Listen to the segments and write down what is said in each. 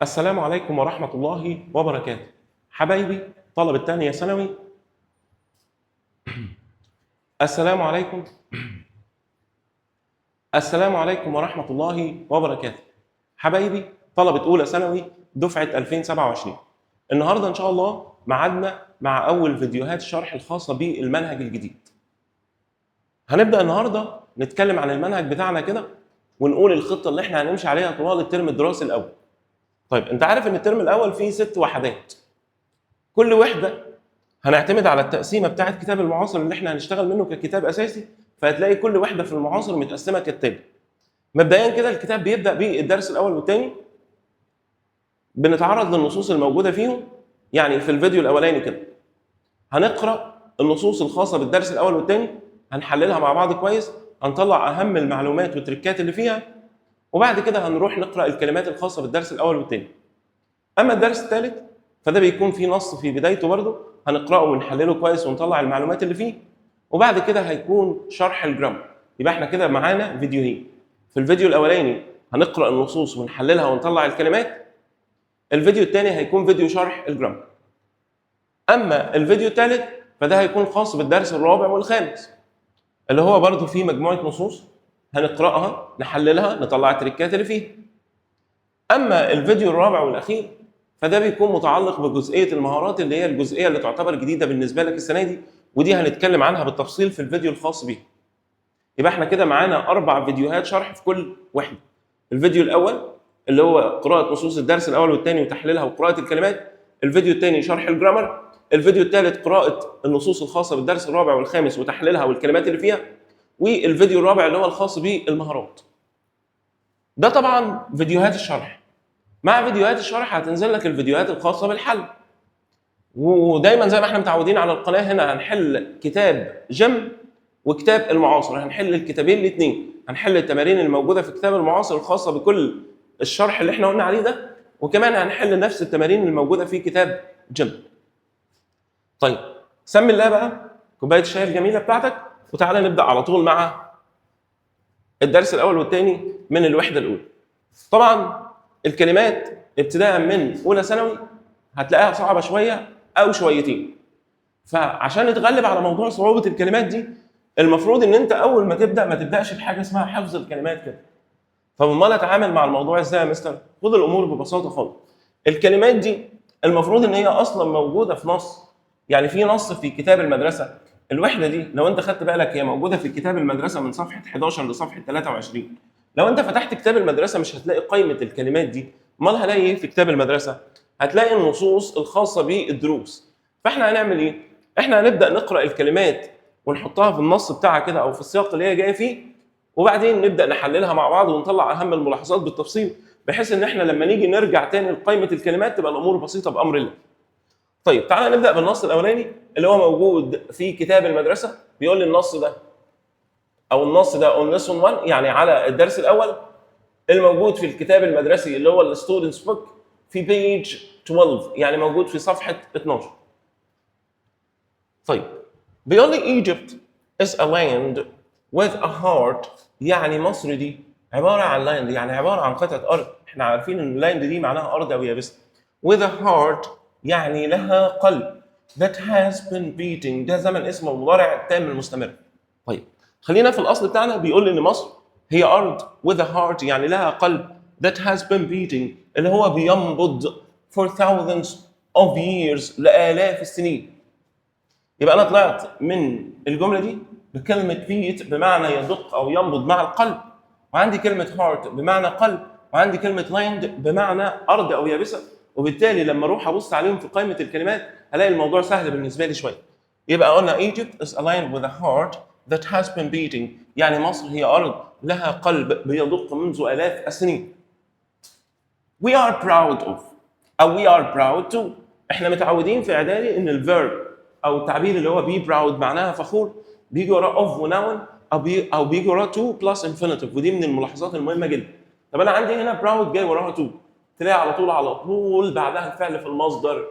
السلام عليكم ورحمة الله وبركاته. حبايبي طلبة تانية ثانوي، السلام عليكم. السلام عليكم ورحمة الله وبركاته. حبايبي طلبة أولى ثانوي دفعة 2027، النهاردة إن شاء الله معادنا مع أول فيديوهات الشرح الخاصة بالمنهج الجديد. هنبدأ النهاردة نتكلم عن المنهج بتاعنا كده ونقول الخطة اللي احنا هنمشي عليها طوال الترم الدراسي الأول. طيب، انت عارف ان الترم الاول فيه ست وحدات، كل وحده هنعتمد على التقسيمه بتاعه كتاب المعاصر اللي احنا هنشتغل منه ككتاب اساسي، فهتلاقي كل وحده في المعاصر متقسمه كالتالي. مبدئيا كده الكتاب بيبدا بالدرس الاول والثاني، بنتعرض للنصوص الموجودة فيهم. يعني في الفيديو الاولاني كده هنقرا النصوص الخاصة بالدرس الاول والثاني، هنحللها مع بعض كويس، هنطلع اهم المعلومات والتريكات اللي فيها، وبعد كده هنروح نقرا الكلمات الخاصة بالدرس الاول والثاني. اما الدرس الثالث فده بيكون فيه نص في بدايته برضه، هنقراه ونحلله كويس ونطلع المعلومات اللي فيه، وبعد كده هيكون شرح ال grammar. يبقى احنا كده معانا فيديوهين: في الفيديو الاولاني هنقرا النصوص ونحللها ونطلع الكلمات، الفيديو الثاني هيكون فيديو شرح ال grammar. اما الفيديو الثالث فده هيكون خاص بالدرس الرابع والخامس، اللي هو برضه فيه مجموعة نصوص هنقراها، نحللها، نطلع التريكات اللي فيها. اما الفيديو الرابع والاخير فده بيكون متعلق بجزئيه المهارات، اللي هي الجزئية اللي تعتبر جديدة بالنسبة لك السنة دي، ودي هنتكلم عنها بالتفصيل في الفيديو الخاص بيها. يبقى احنا كده معانا اربع فيديوهات شرح في كل وحده: الفيديو الاول اللي هو قراءة نصوص الدرس الاول والثاني وتحليلها وقراءة الكلمات، الفيديو الثاني شرح ال grammar، الفيديو الثالث قراءة النصوص الخاصة بالدرس الرابع والخامس وتحليلها والكلمات اللي فيها، والفيديو الرابع اللي هو الخاص بالمهارات. ده طبعا فيديوهات الشرح. مع فيديوهات الشرح هتنزل لك الفيديوهات الخاصة بالحل، ودايما زي ما احنا متعودين على القناة هنا هنحل كتاب جيم وكتاب المعاصر، هنحل الكتابين الاثنين، هنحل التمارين الموجودة في كتاب المعاصر الخاصة بكل الشرح اللي احنا قلنا عليه ده، وكمان هنحل نفس التمارين الموجودة في كتاب جيم. طيب، سمي الله بقى، كوباية الشاي الجميلة بتاعتك، وتعالى نبدا على طول مع الدرس الاول والثاني من الوحدة الاولى. طبعا الكلمات ابتداء من اولى ثانوي هتلاقيها صعبة شوية او شويتين، فعشان نتغلب على موضوع صعوبة الكلمات دي المفروض ان انت اول ما تبدا ما تبداش بحاجة اسمها حفظ الكلمات كده. طب امال اتعامل مع الموضوع ازاي يا مستر؟ خد الامور ببساطة خالص. الكلمات دي المفروض ان هي اصلا موجودة في نص، يعني في نص في كتاب المدرسه. الوحدة دي لو انت خدت بالك هي موجودة في كتاب المدرسة من صفحة 11 لصفحة 23. لو انت فتحت كتاب المدرسة مش هتلاقي قائمة الكلمات دي. امال هلاقي ايه في كتاب المدرسه؟ هتلاقي النصوص الخاصة بالدروس. فاحنا هنعمل ايه؟ احنا هنبدا نقرا الكلمات ونحطها في النص بتاعها كده او في السياق اللي هي جاية فيه، وبعدين نبدا نحللها مع بعض ونطلع اهم الملاحظات بالتفصيل، بحيث ان احنا لما نيجي نرجع تاني لقائمة الكلمات تبقى الامور بسيطة بامر الله. طيب، تعالى نبدا بالنص الاولاني اللي هو موجود في كتاب المدرسه. بيقول لي النص ده او النص ده on lesson 1، يعني على الدرس الاول الموجود في الكتاب المدرسي اللي هو ال student's book في page 12، يعني موجود في صفحة 12. طيب، بيقول لي Egypt is a land with a heart، يعني مصر دي عبارة عن land، يعني عبارة عن قطعة أرض. احنا عارفين إن land دي معناها أرض أو يابسة. with a heart يعني لها قلب، that has been beating، ده زمن اسمه المضارع التام المستمر. طيب، خلينا في الأصل بتاعنا. بيقول لي إن مصر هي أرض with a heart، يعني لها قلب، that has been beating، اللي هو بينبض، for thousands of years، لآلاف السنين. يبقى انا طلعت من الجملة دي بكلمه beat بمعنى يدق او ينبض مع القلب، وعندي كلمة heart بمعنى قلب، وعندي كلمة land بمعنى ارض او يابسه، وبالتالي لما اروح ابص عليهم في قائمة الكلمات هلاقي الموضوع سهل بالنسبة لي شويه. يبقى قلنا Egypt is a land with a heart that has been beating، يعني مصر هي ارض لها قلب بيدق منذ الاف السنين. we are proud of او we are proud to، احنا متعودين في اعدادي ان ال verb او التعبير اللي هو be proud معناها فخور بيجي وراه of و noun او بيجي وراه to plus infinitive، ودي من الملاحظات المهمة جدا. طب انا عندي هنا proud جاي وراها to، تلاقي على طول على طول بعدها الفعل في المصدر.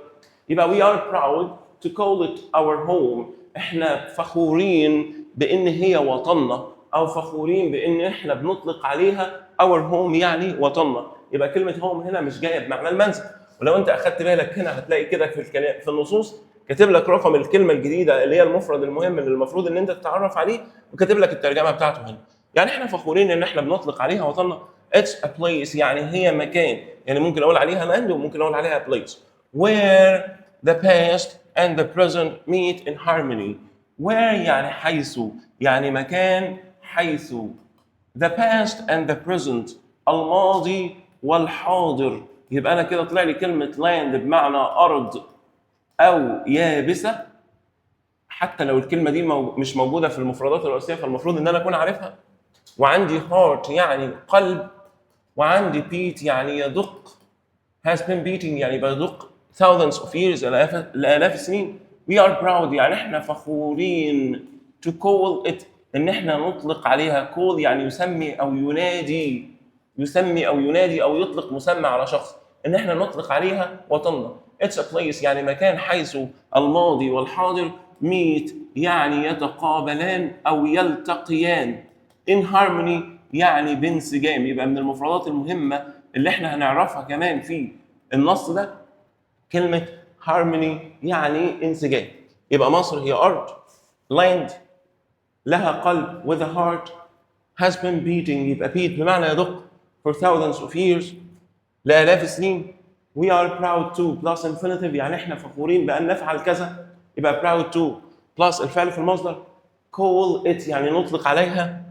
يبقى we are proud to call it our home، احنا فخورين بان هي وطننا او فخورين بان احنا بنطلق عليها our home، يعني وطننا. يبقى we are proud to call it our home. يبقى كلمة home هنا مش جاية بمعنى المنزل. ولو انت اخدت بالك هنا هتلاقي كده في الكلام في النصوص كاتب لك رقم الكلمة الجديدة اللي هي المفرد المهم اللي المفروض ان انت تتعرف عليه، وكاتب لك الترجمة بتاعته هنا. يعني احنا فخورين ان احنا بنطلق عليها وطننا. it's a place يعني هي مكان، يعني ممكن اقول عليها land وممكن اقول عليها place، where the past and the present meet in harmony. where يعني حيث، يعني مكان حيث the past and the present الماضي والحاضر. يبقى انا كده طلع لي كلمة land بمعنى ارض او يابسه، حتى لو الكلمة دي مش موجودة في المفردات الرئيسية فالمفروض ان انا اكون عارفها. وعندي heart يعني قلب، وعندي beat يعني يدق، has been beating يعني بيدق thousands of years لآلاف السنين. we are proud يعني احنا فخورين، to call it ان احنا نطلق عليها. call يعني يسمي او ينادي، يسمي او ينادي او يطلق مسمى على شخص، ان احنا نطلق عليها وطننا. it's a place يعني مكان حيث الماضي والحاضر meet يعني يتقابلان او يلتقيان، in harmony يعني بانسجام. يبقى من المفردات المهمة اللي احنا هنعرفها كمان في النص ده كلمة harmony يعني انسجام. يبقى مصر هي أرض land، لها قلب with a heart، has been beating يبقى beat بمعنى يدق، for thousands of years لآلاف السنين. we are proud to plus infinitive يعني احنا فخورين بأن نفعل كذا، يبقى proud to plus الفعل في المصدر. call it يعني نطلق عليها،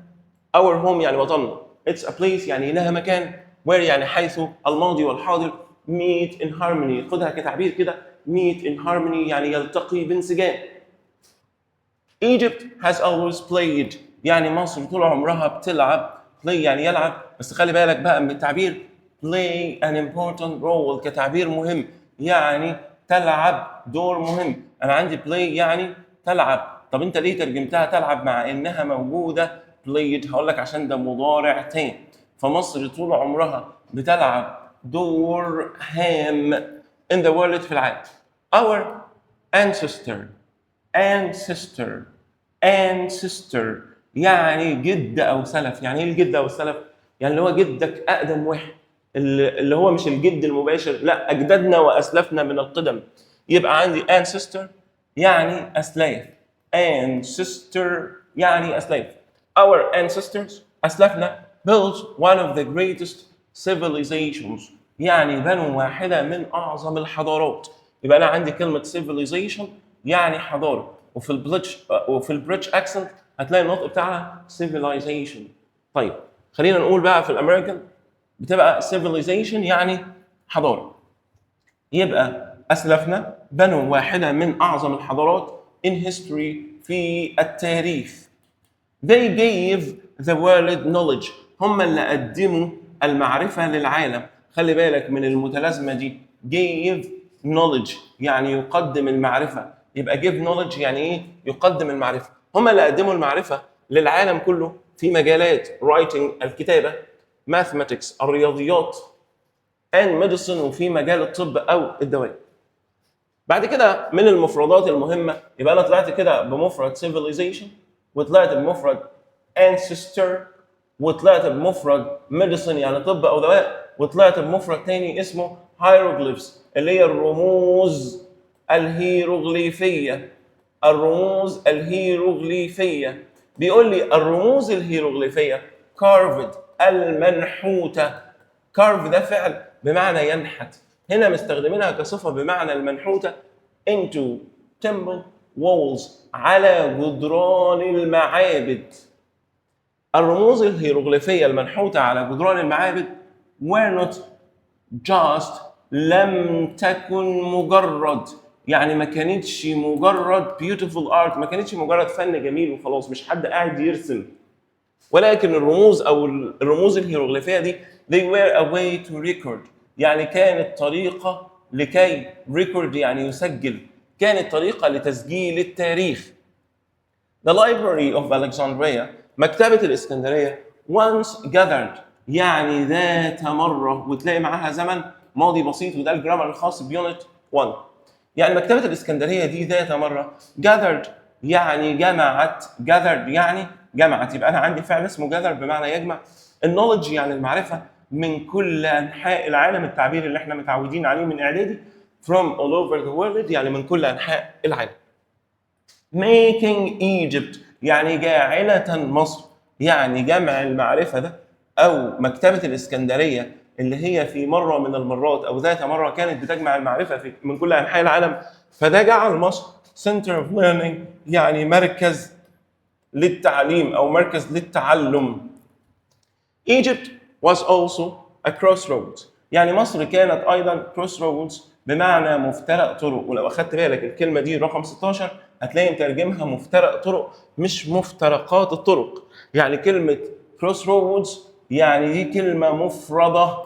our home يعني وطننا. it's a place يعني لها مكان، where يعني حيث الماضي والحاضر meet in harmony. خدها كتعبير كده، meet in harmony يعني يلتقي بانسجام. Egypt has always played يعني مصر طول عمرها بتلعب، play يعني يلعب، بس خلي بالك بقى من التعبير play an important role كتعبير مهم يعني تلعب دور مهم. انا عندي play يعني تلعب، طب انت ليه ترجمتها تلعب مع انها موجودة played؟ هقول لك عشان ده مضارع تام. فمصر طول عمرها بتلعب دور هام in the world في العالم. our ancestor، ancestor، ancestor يعني جد او سلف. يعني ايه الجد او السلف؟ يعني اللي هو جدك اقدم واحد، اللي هو مش الجد المباشر، لا، اجدادنا واسلافنا من القدم. يبقى عندي ancestor يعني اسلاف، ancestor يعني اسلاف. our ancestors اسلافنا built one of the greatest civilizations يعني بنوا واحدة من اعظم الحضارات. يبقى انا عندي كلمة civilization يعني حضاره، وفي ال British accent هتلاقي النطق بتاعها civilization. طيب خلينا نقول بقى في الامريكان بتبقى civilization يعني حضاره. يبقى اسلافنا بنوا واحدة من اعظم الحضارات in history في التاريخ. they gave the world knowledge هم اللي قدموا المعرفة للعالم. خلي بالك من المتلازمة دي، gave knowledge يعني يقدم المعرفة، يبقى give knowledge يعني ايه؟ يقدم المعرفة. هم اللي قدموا المعرفة للعالم كله في مجالات writing الكتابة، mathematics الرياضيات، and medicine وفي مجال الطب او الدواء. بعد كده من المفردات المهمة، يبقى انا طلعت كده بمفرد civilization، وطلعت بمفرد ancestor، وطلعت بمفرد medicine يعني طب او دواء، وطلعت بمفرد تاني اسمه hieroglyphs اللي هي الرموز الهيروغليفيه. الرموز الهيروغليفيه، بيقول لي الرموز الهيروغليفيه carved المنحوته. carve ده فعل بمعنى ينحت، هنا مستخدمينها كصفة بمعنى المنحوته، into temple walls على جدران المعابد. الرموز الهيروغليفيه المنحوته على جدران المعابد were not just لم تكن مجرد، يعني ما كانتش مجرد beautiful art، ما كانتش مجرد فن جميل وخلاص، مش حد قاعد يرسم، ولكن الرموز او الرموز الهيروغليفيه دي they were a way to record يعني كانت طريقه لكي record يعني يسجل، كانت طريقه لتسجيل التاريخ. The Library of Alexandria مكتبة الإسكندرية once gathered يعني ذات مرة، وتلاقي معاها زمن ماضي بسيط، وده ال grammar الخاص ب unit 1. يعني مكتبة الإسكندرية دي ذات مرة gathered يعني جمعت، gathered يعني جمعت، يبقى أنا عندي فعل اسمه gather بمعنى يجمع، ال knowledge يعني المعرفة من كل انحاء العالم، التعبير اللي احنا متعودين عليه من اعدادي، from all over the world، يعني من كل انحاء العالم. making Egypt يعني جاعلة مصر، يعني جمع المعرفة ده أو مكتبة الإسكندرية اللي هي في مرة من المرات أو ذات مرة كانت بتجمع المعرفة من كل أنحاء العالم، فده جعل مصر center of learning، يعني مركز للتعليم أو مركز للتعلم. Egypt was also a crossroads، يعني مصر كانت ايضا crossroads بمعنى مفترق طرق. ولو اخدت بالك الكلمة دي رقم 16 هتلاقي مترجمها مفترق طرق مش مفترقات الطرق. يعني كلمة crossroads يعني دي كلمة مفرده،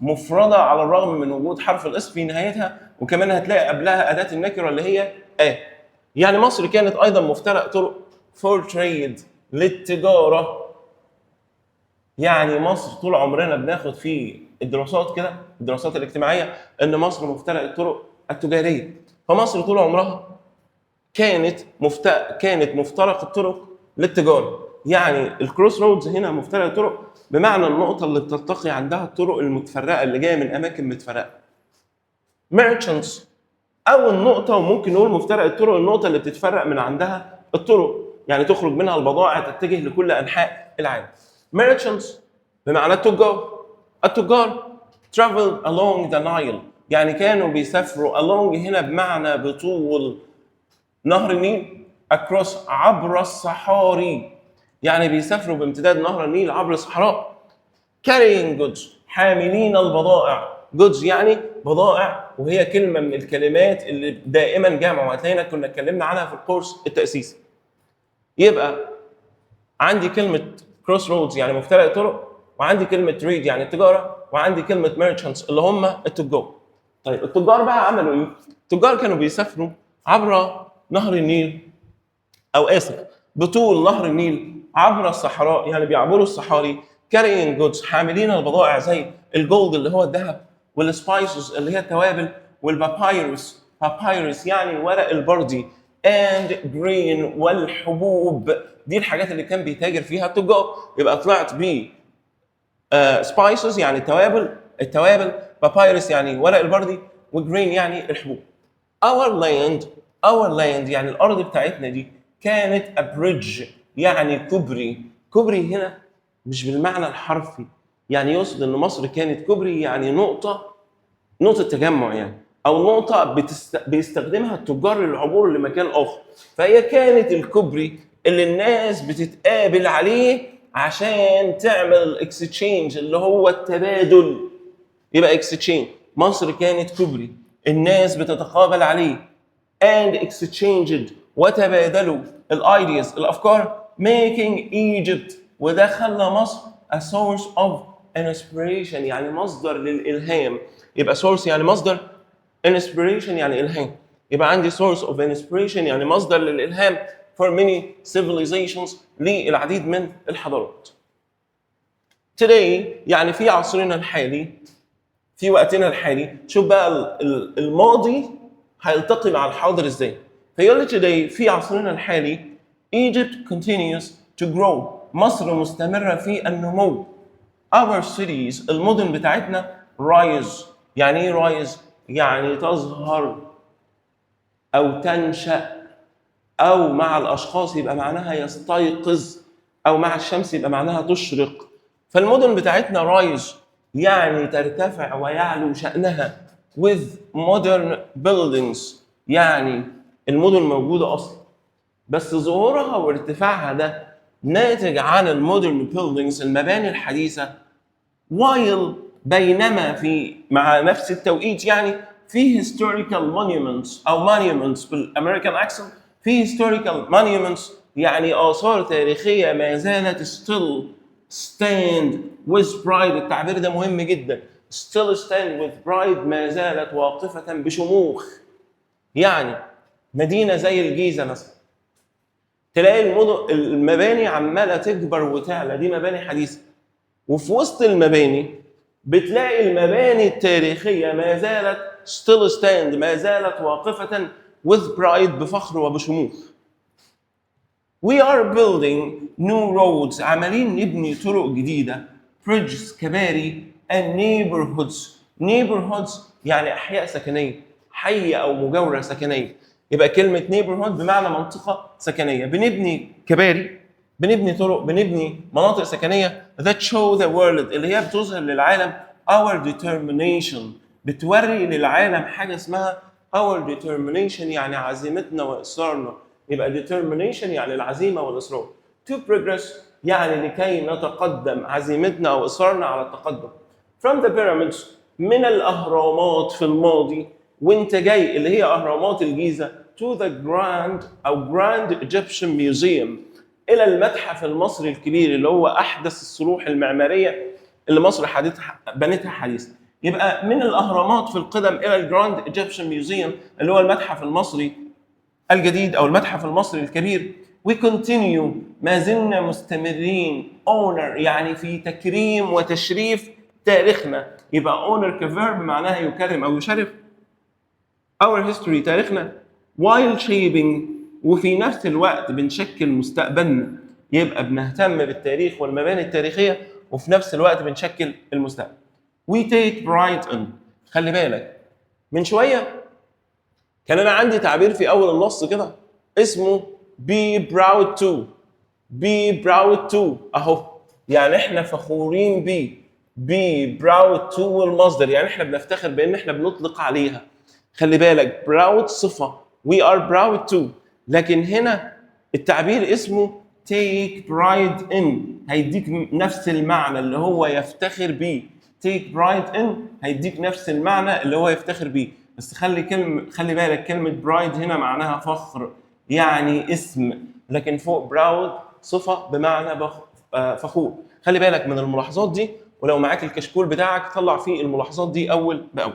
مفرده على الرغم من وجود حرف ال s في نهايتها، وكمان هتلاقي قبلها اداه النكرة اللي هي a. يعني مصر كانت ايضا مفترق طرق for trade، للتجاره. يعني مصر طول عمرنا بناخد في الدراسات كده، الدراسات الاجتماعيه، ان مصر مفترق الطرق التجاريه، فمصر طول عمرها كانت مفترق الطرق للتجاره. يعني ال crossroads هنا مفترق الطرق بمعنى النقطة اللي بتلتقي عندها الطرق المتفرقة اللي جاية من اماكن متفرقه. merchants او النقطه، وممكن نقول مفترق الطرق النقطة اللي بتتفرق من عندها الطرق، يعني تخرج منها البضائع تتجه لكل انحاء العالم. merchants بمعنى التجار. التجار traveled along the Nile، يعني كانوا بيسافروا، along هنا بمعنى بطول نهر النيل، across عبر الصحاري، يعني بيسافروا بامتداد نهر النيل عبر الصحراء، carrying goods حاملين البضائع. goods يعني بضائع، وهي كلمة من الكلمات اللي دائما جامع، وهتلاقينا كنا اتكلمنا عنها في الكورس التأسيسي. يبقى عندي كلمة crossroads يعني مفترق طرق، وعندي كلمة trade يعني التجارة، وعندي كلمة merchants اللي هم التجار. طيب، التجار بقى عملوا ايه؟ التجار كانوا بيسافروا عبر نهر النيل، او اسف، بطول نهر النيل عبر الصحراء، يعني بيعبروا الصحاري، carrying goods حاملين البضائع زي ال gold اللي هو الذهب، وال spices اللي هي التوابل، وال papyrus، papyrus يعني ورق البردي، and grain والحبوب. دي الحاجات اللي كان بيتاجر فيها التجار. يبقى طلعت ب spices يعني التوابل، التوابل، papyrus يعني ورق البردي، و grain يعني الحبوب. our land، our land يعني الارض بتاعتنا دي، كانت a bridge يعني كوبري. كوبري هنا مش بالمعنى الحرفي، يعني يقصد ان مصر كانت كوبري، يعني نقطة تجمع يعني، او نقطة بيستخدمها التجار للعبور لمكان اخر، فهي كانت الكوبري اللي الناس بتتقابل عليه عشان تعمل exchange اللي هو التبادل. يبقى exchange، مصر كانت كوبري الناس بتتقابل عليه، and exchanged وتبادلوا ال ideas الافكار، making Egypt وده خلى مصر a source of inspiration يعني مصدر للالهام. يبقى source يعني مصدر، inspiration يعني الهام. يبقى عندي source of inspiration يعني مصدر للالهام for many civilizations للعديد من الحضارات. today يعني في عصرنا الحالي، في وقتنا الحالي. شوف بقى الماضي هيلتقي مع الحاضر ازاي. فيقول لي today في عصرنا الحالي، Egypt continues to grow، مصر مستمرة في النمو. our cities المدن بتاعتنا، rise يعني ايه؟ rise يعني تظهر او تنشأ، او مع الاشخاص يبقى معناها يستيقظ، او مع الشمس يبقى معناها تشرق. فالمدن بتاعتنا rise يعني ترتفع ويعلو شأنها، with modern buildings، يعني المدن موجودة أصلا بس ظهورها وارتفاعها ده ناتج عن ال modern buildings المباني الحديثة، while بينما في مع نفس التوقيت يعني في historical monuments او monuments بال American accent، في historical monuments يعني اثار تاريخية ما زالت still stand with pride. التعبير ده مهم جدا، still stand with pride ما زالت واقفة بشموخ. يعني مدينة زي الجيزة مثلا تلاقي المدن المباني عماله تكبر وتعلى، دي مباني حديثه، وفي وسط المباني بتلاقي المباني التاريخية ما زالت still stand ما زالت واقفة with pride بفخر وبشموخ. We are building new roads عمالين نبني طرق جديدة، bridges كباري، and neighborhoods. neighborhoods يعني احياء سكنيه، حي او مجاوره سكنيه. يبقى كلمة neighborhood بمعنى منطقة سكنيه. بنبني كباري، بنبني طرق، بنبني مناطق سكنية that show the world، اللي هي بتظهر للعالم our determination. بتوري للعالم حاجة اسمها our determination، يعني عزيمتنا واصرارنا. يبقى determination يعني العزيمة والاصرار. to progress يعني لكي نتقدم، عزيمتنا او اصرارنا على التقدم. from the pyramids، من الاهرامات في الماضي وانت جاي، اللي هي اهرامات الجيزه، to the grand او grand Egyptian museum، الى المتحف المصري الكبير اللي هو احدث الصروح المعمارية اللي مصر حديثها بنتها حديثا. يبقى من الاهرامات في القدم الى ال Grand Egyptian Museum اللي هو المتحف المصري الجديد او المتحف المصري الكبير. we continue، ما زلنا مستمرين، honor يعني في تكريم وتشريف تاريخنا. يبقى honor ك verb معناها يكرم او يشرف. our history تاريخنا، while shaping وفي نفس الوقت بنشكل مستقبلنا. يبقى بنهتم بالتاريخ والمباني التاريخية وفي نفس الوقت بنشكل المستقبل. we take pride in. خلي بالك، من شوية كان انا عندي تعبير في اول النص كده اسمه be proud to. be proud to اهو، يعني احنا فخورين بيه. be proud to والمصدر، يعني احنا بنفتخر بان احنا بنطلق عليها. خلي بالك، proud صفة، we are proud to، لكن هنا التعبير اسمه take pride in، هيديك نفس المعنى اللي هو يفتخر بيه. take pride in هيديك نفس المعنى اللي هو يفتخر بيه، بس خلي بالك، كلمة pride هنا معناها فخر، يعني اسم، لكن فوق proud صفة بمعنى فخور. خلي بالك من الملاحظات دي، ولو معاك الكشكول بتاعك طلع فيه الملاحظات دي أول بأول.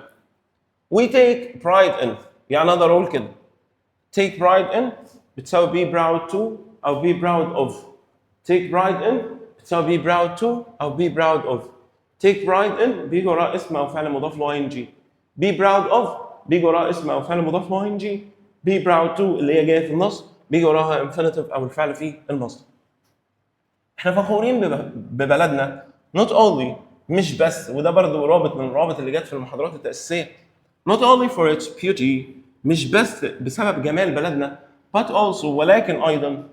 we take pride in، يعني اقدر اقول كده take pride in بتساوي be proud to او be proud of. take pride in بتساوي be proud to او be proud of. take pride in بيجي وراه اسم او فعل مضاف له ing. be proud of بيجي وراه اسم او فعل مضاف له ing. be proud to اللي هي جاية في النص بيجي وراها infinitive او الفعل في المصدر. احنا فخورين ببلدنا not only مش بس، وده برضو رابط من الروابط اللي جت في المحاضرات التأسيسية، not only for its beauty مش بس بسبب جمال بلدنا، but also ولكن أيضا،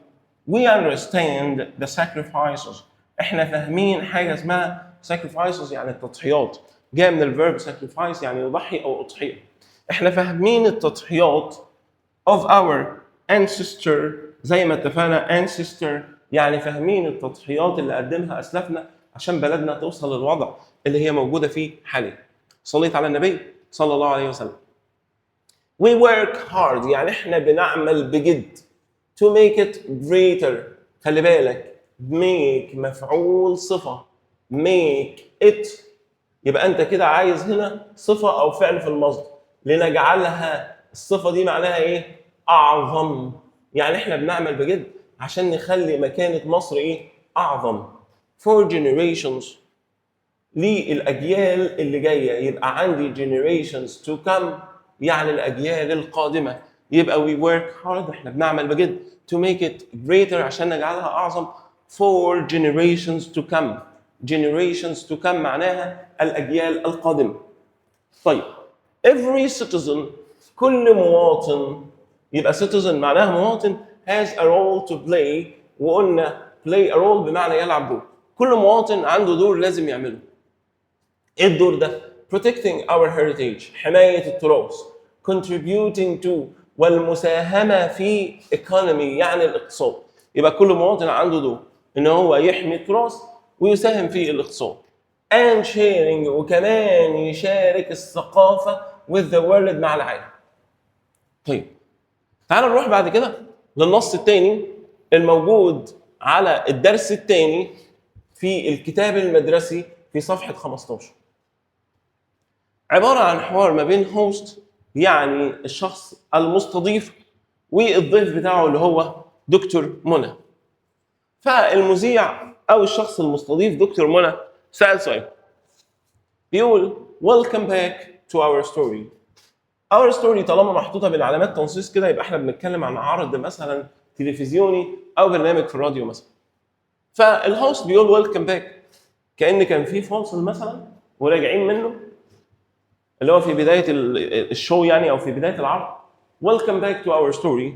we understand the sacrifices، احنا فاهمين حاجة اسمها sacrifices يعني التضحيات، جاية من ال verb sacrifice يعني يضحي أو أضحية. احنا فاهمين التضحيات of our ancestor، زي ما اتفقنا ancestor يعني فاهمين التضحيات اللي قدمها اسلافنا عشان بلدنا توصل للوضع اللي هي موجودة فيه حاليا. صليت على النبي صلى الله عليه وسلم. we work hard يعني احنا بنعمل بجد to make it greater. خلي بالك، make مفعول صفة، make it يبقى انت كده عايز هنا صفة او فعل في المصدر. لنجعلها، الصفة دي معناها ايه؟ اعظم. يعني احنا بنعمل بجد عشان نخلي مكانة مصر ايه؟ اعظم. for generations للاجيال اللي جايه. يبقى عندي generations to come يعني الاجيال القادمه. يبقى we work hard احنا بنعمل بجد to make it greater عشان نجعلها اعظم for generations to come. generations to come معناها الاجيال القادمه. طيب، every citizen كل مواطن، يبقى citizen معناها مواطن، has a role to play، وقلنا play a role بمعنى يلعب دور. كل مواطن عنده دور لازم يعمله. ايه الدور ده؟ protecting our heritage حماية التراث، contributing to والمساهمة في economy يعني الاقتصاد. يبقى كل مواطن عنده دور ان هو يحمي التراث ويساهم في الاقتصاد، and sharing وكمان يشارك الثقافة with the world مع العالم. طيب، تعال نروح بعد كده للنص الثاني الموجود على الدرس الثاني في الكتاب المدرسي في صفحة 15، عبارة عن حوار ما بين host يعني الشخص المستضيف والضيف بتاعه اللي هو دكتور منى. فالمذيع او الشخص المستضيف دكتور منى سأل سؤال بيقول: welcome back to our story. our story طالما محطوطة بين علامات تنصيص كده يبقى احنا بنتكلم عن عرض مثلا تلفزيوني او برنامج في الراديو مثلا. فال host بيقول welcome back كأن كان في فاصل مثلا. وراجعين منه، اللي هو في بداية ال show يعني او في بداية العرض. Welcome back to our story،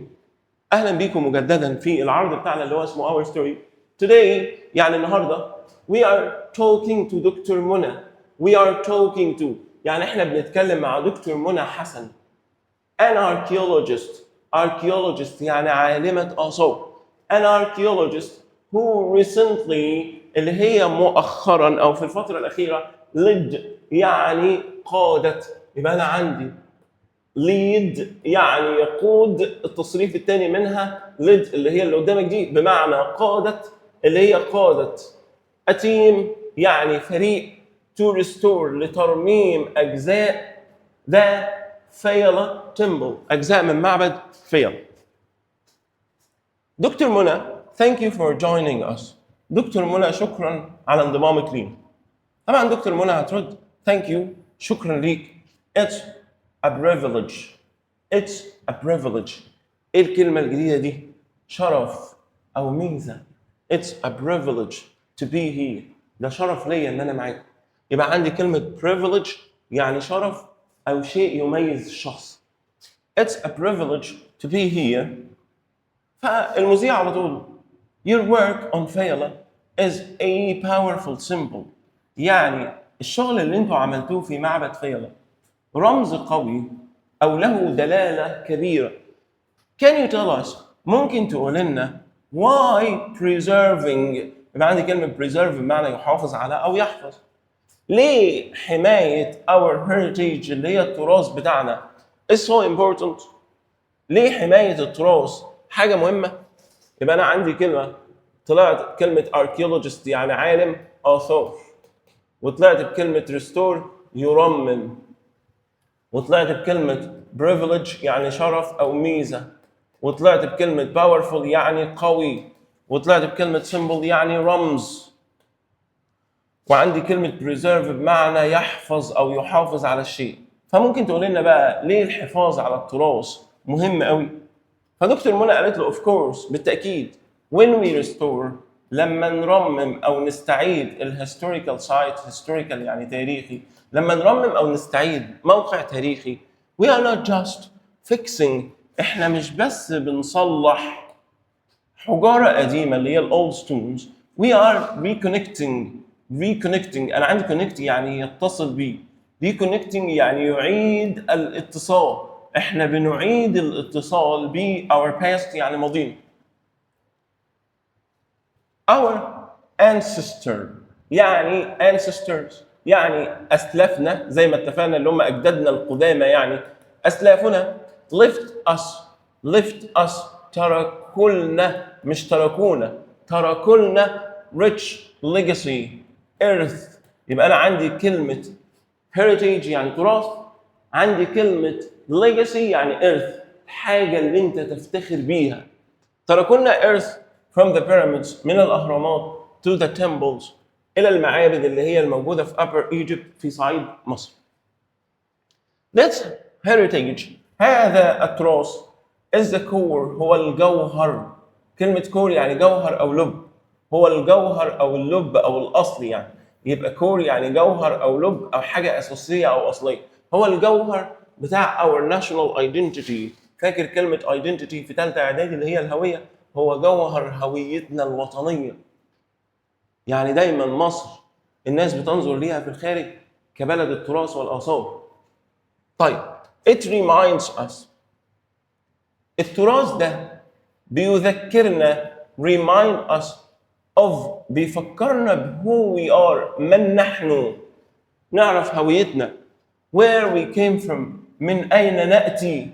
اهلا بيكم مجددا في العرض بتاعنا اللي هو اسمه our story. Today يعني النهارده، we are talking to دكتور منى. We are talking to يعني احنا بنتكلم مع دكتور منى حسن، an archaeologist. archaeologist يعني عالمة آثار. an archaeologist who recently، اللي هي مؤخرا أو في الفترة الأخيرة، led يعني قادت. يبقى أنا عندي lead يعني يقود، التصريف الثاني منها led اللي هي اللي قدامك دي بمعنى قادت، اللي هي قادت a team يعني فريق، to restore لترميم أجزاء the فيلة temple، أجزاء من معبد فيلة. دكتور منى، thank you for joining us. دكتور منى، شكرا على انضمامك لينا. طبعا دكتور منى هترد: thank you، شكرا ليك، it's a privilege. it's a privilege، ايه الكلمة الجديدة دي؟ شرف أو ميزة. it's a privilege to be here، ده شرف ليا إن أنا معاكم. يبقى عندي كلمة privilege يعني شرف أو شيء يميز الشخص. It's a privilege to be here. فالمذيع على طول: Your work on Fela is a powerful symbol، يعني الشغل اللي انتوا عملتوه في معبد فيلة رمز قوي أو له دلالة كبيرة. Can you tell us، ممكن تقول لنا، why preserving، يبقى عندي كلمة preserve بمعنى يحافظ على أو يحفظ، ليه حماية our heritage اللي هي التراث بتاعنا is so important؟ ليه حماية التراث حاجة مهمة؟ يبقى أنا عندي كلمة، طلعت كلمة archaeologist يعني عالم آثار، وطلعت بكلمة restore يرمم، وطلعت بكلمة privilege يعني شرف أو ميزة، وطلعت بكلمة powerful يعني قوي، وطلعت بكلمة symbol يعني رمز، وعندي كلمة preserve بمعنى يحفظ أو يحافظ على الشيء. فممكن تقول لنا بقى ليه الحفاظ على التراث مهم قوي؟ فدكتور منى قالت له: of course، بالتأكيد، when we restore، لما نرمم او نستعيد ال historical site، historical يعني تاريخي، لما نرمم او نستعيد موقع تاريخي، we are not just fixing، احنا مش بس بنصلح حجارة قديمة اللي هي ال old stones، we are reconnecting. reconnecting، انا عندي connect يعني يتصل بيه، reconnecting يعني يعيد الاتصال. احنا بنعيد الاتصال ب our past يعني ماضينا. our ancestor يعني ancestors يعني اسلافنا، زي ما اتفقنا اللي هم اجدادنا القدامى، يعني اسلافنا left us. left us تركوا لنا، مش تركونا، تركوا لنا rich legacy إرث. يبقى انا عندي كلمة heritage يعني تراث، عندي كلمة legacy يعني إرث، الحاجة اللي انت تفتخر بيها. تركوا لنا إرث from the pyramids من الاهرامات to the temples الى المعابد اللي هي الموجودة في upper Egypt، في صعيد مصر. This heritage، هذا التراث، is the core هو الجوهر. كلمة core يعني جوهر أو لب، هو الجوهر أو اللب أو الأصل يعني. يبقى core يعني جوهر أو لب أو حاجة أساسية أو أصلية، هو الجوهر بتاع our national identity. فاكر كلمة identity في ثالثة إعدادي اللي هي الهوية؟ هو جوهر هويتنا الوطنية. يعني دايما مصر الناس بتنظر ليها في الخارج كبلد التراث والآثار. طيب، it reminds us، التراث ده بيذكرنا، remind us of بيفكرنا ب who we are، من نحن، نعرف هويتنا، where we came from من أين نأتي،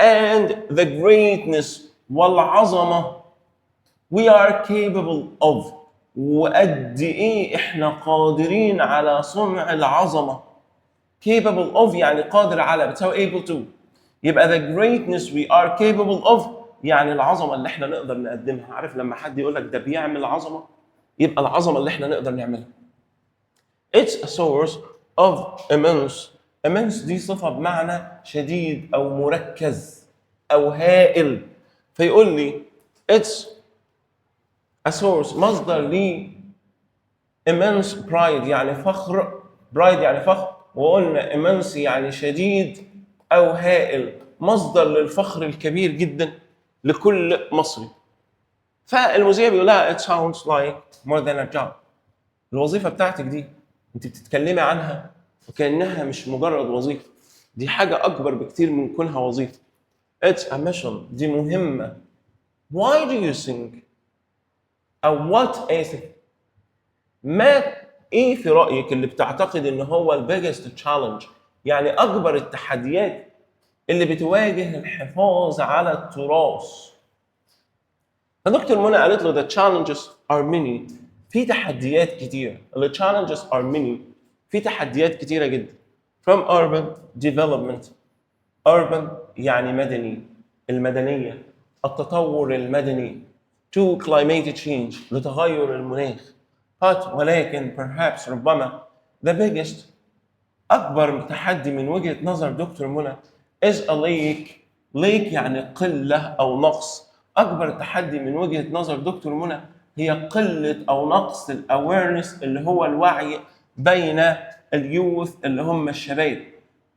and the greatness والعظمة we are capable of، وقد ايه احنا قادرين على صنع العظمة. capable of يعني قادر على، بتساوي able to. يبقى the greatness we are capable of يعني العظمة اللي احنا نقدر نقدمها. عارف لما حد يقول لك ده بيعمل عظمة؟ يبقى العظمة اللي احنا نقدر نعملها. It's a source of immense. immense دي صفة بمعنى شديد أو مركز أو هائل. فيقول لي it's a source مصدر لي immense pride يعني فخر. pride يعني فخر، وقلنا immense يعني شديد او هائل، مصدر للفخر الكبير جدا لكل مصري. فالمذيع بيقول لها it sounds like more than a job، الوظيفة بتاعتك دي انت بتتكلمي عنها وكانها مش مجرد وظيفه، دي حاجة اكبر بكتير من كونها وظيفه. it's a mission، دي مهمه. why do you think او what، اسف، ما ايه في رايك اللي بتعتقد ان هو ال biggest challenge، يعني اكبر التحديات اللي بتواجه الحفاظ على التراث؟ فدكتور منى قالت له the challenges are many، في تحديات كتيرة. the challenges are many، في تحديات كتيرة جدا. from urban development، urban يعني مدني، المدنية، التطور المدني، to climate change لتغير المناخ. but ولكن، perhaps ربما، the biggest أكبر تحدي من وجهة نظر دكتور منى is a lack، lack يعني قلة أو نقص. أكبر تحدي من وجهة نظر دكتور منى هي قلة أو نقص ال awareness اللي هو الوعي بين ال youth اللي هم الشباب،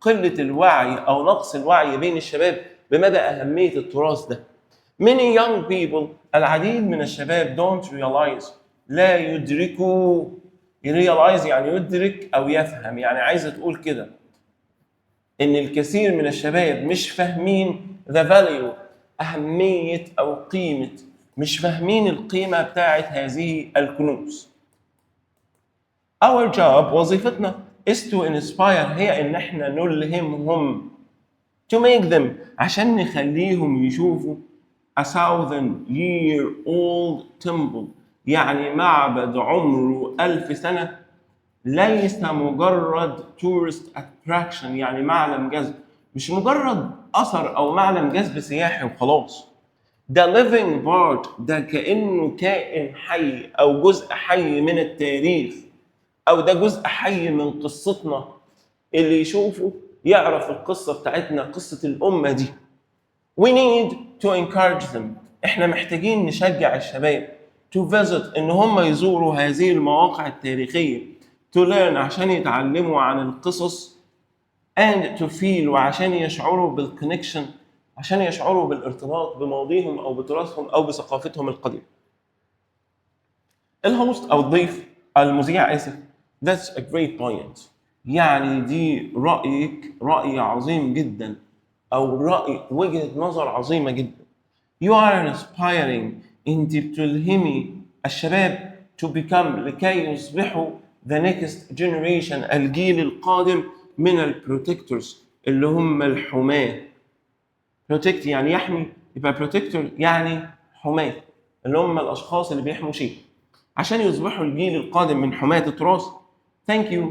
قلة الوعي أو نقص الوعي بين الشباب بمدى أهمية التراث ده. Many young people العديد من الشباب don't realize لا يدركوا، realize يعني يدرك أو يفهم، يعني عايزة تقول كده إن الكثير من الشباب مش فاهمين the value أهمية أو قيمة، مش فاهمين القيمة بتاعت هذه الكنوز. Our job وظيفتنا is to inspire هي إن إحنا نلهمهم، to make them عشان نخليهم يشوفوا a thousand year old temple يعني معبد عمره 1000 سنة ليس مجرد tourist attraction يعني معلم جذب، مش مجرد أثر أو معلم جذب سياحي وخلاص، ده living part، ده كأنه كائن حي أو جزء حي من التاريخ، أو ده جزء حي من قصتنا، اللي يشوفه يعرف القصة بتاعتنا، قصة الأمة دي. We need to encourage them، احنا محتاجين نشجع الشباب، to visit ان هم يزوروا هذه المواقع التاريخية، to learn عشان يتعلموا عن القصص، and to feel وعشان يشعروا بال connection، عشان يشعروا بالارتباط بماضيهم او بتراثهم او بثقافتهم القديمة. ال host او الضيف، المذيع اسف، that's a great point، يعني دي رأيك رأي عظيم جدا او رأي وجهة نظر عظيمة جدا. you are inspiring انت بتلهمي الشباب to become لكي يصبحوا the next generation الجيل القادم من ال protectors اللي هم الحماة. protect يعني يحمي، يبقى protector يعني حماة، اللي هم الاشخاص اللي بيحموا شيء، عشان يصبحوا الجيل القادم من حماة التراث. thank you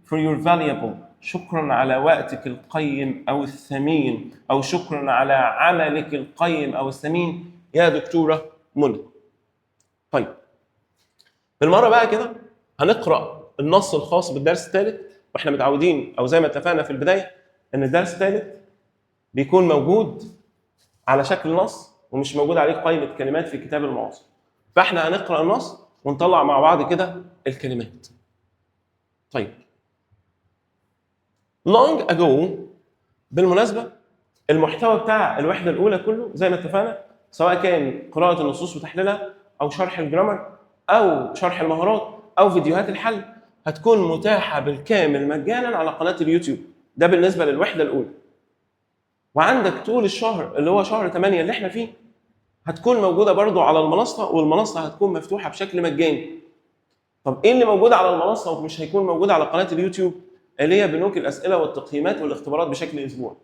for your valuable، شكرا على وقتك القيم او الثمين، او شكرا على عملك القيم او الثمين يا دكتورة منى. طيب، بالمرة بقى كده هنقرا النص الخاص بالدرس الثالث، واحنا متعودين او زي ما اتفقنا في البداية ان الدرس الثالث بيكون موجود على شكل نص ومش موجود عليه قائمة كلمات في كتاب المعاصر، فاحنا هنقرا النص ونطلع مع بعض كده الكلمات. طيب، long ago، بالمناسبة المحتوى بتاع الوحدة الاولى كله زي ما اتفقنا، سواء كان قراءة النصوص وتحليلها او شرح ال grammar او شرح المهارات او فيديوهات الحل، هتكون متاحة بالكامل مجانا على قناة اليوتيوب. ده بالنسبة للوحدة الاولى. وعندك طول الشهر اللي هو شهر 8 اللي احنا فيه هتكون موجودة برضو على المنصه، والمنصه هتكون مفتوحة بشكل مجاني. طب ايه اللي موجود على المنصة ومش هيكون موجود على قناة اليوتيوب؟ اللي هي بنوك الاسئلة والتقييمات والاختبارات بشكل اسبوعي.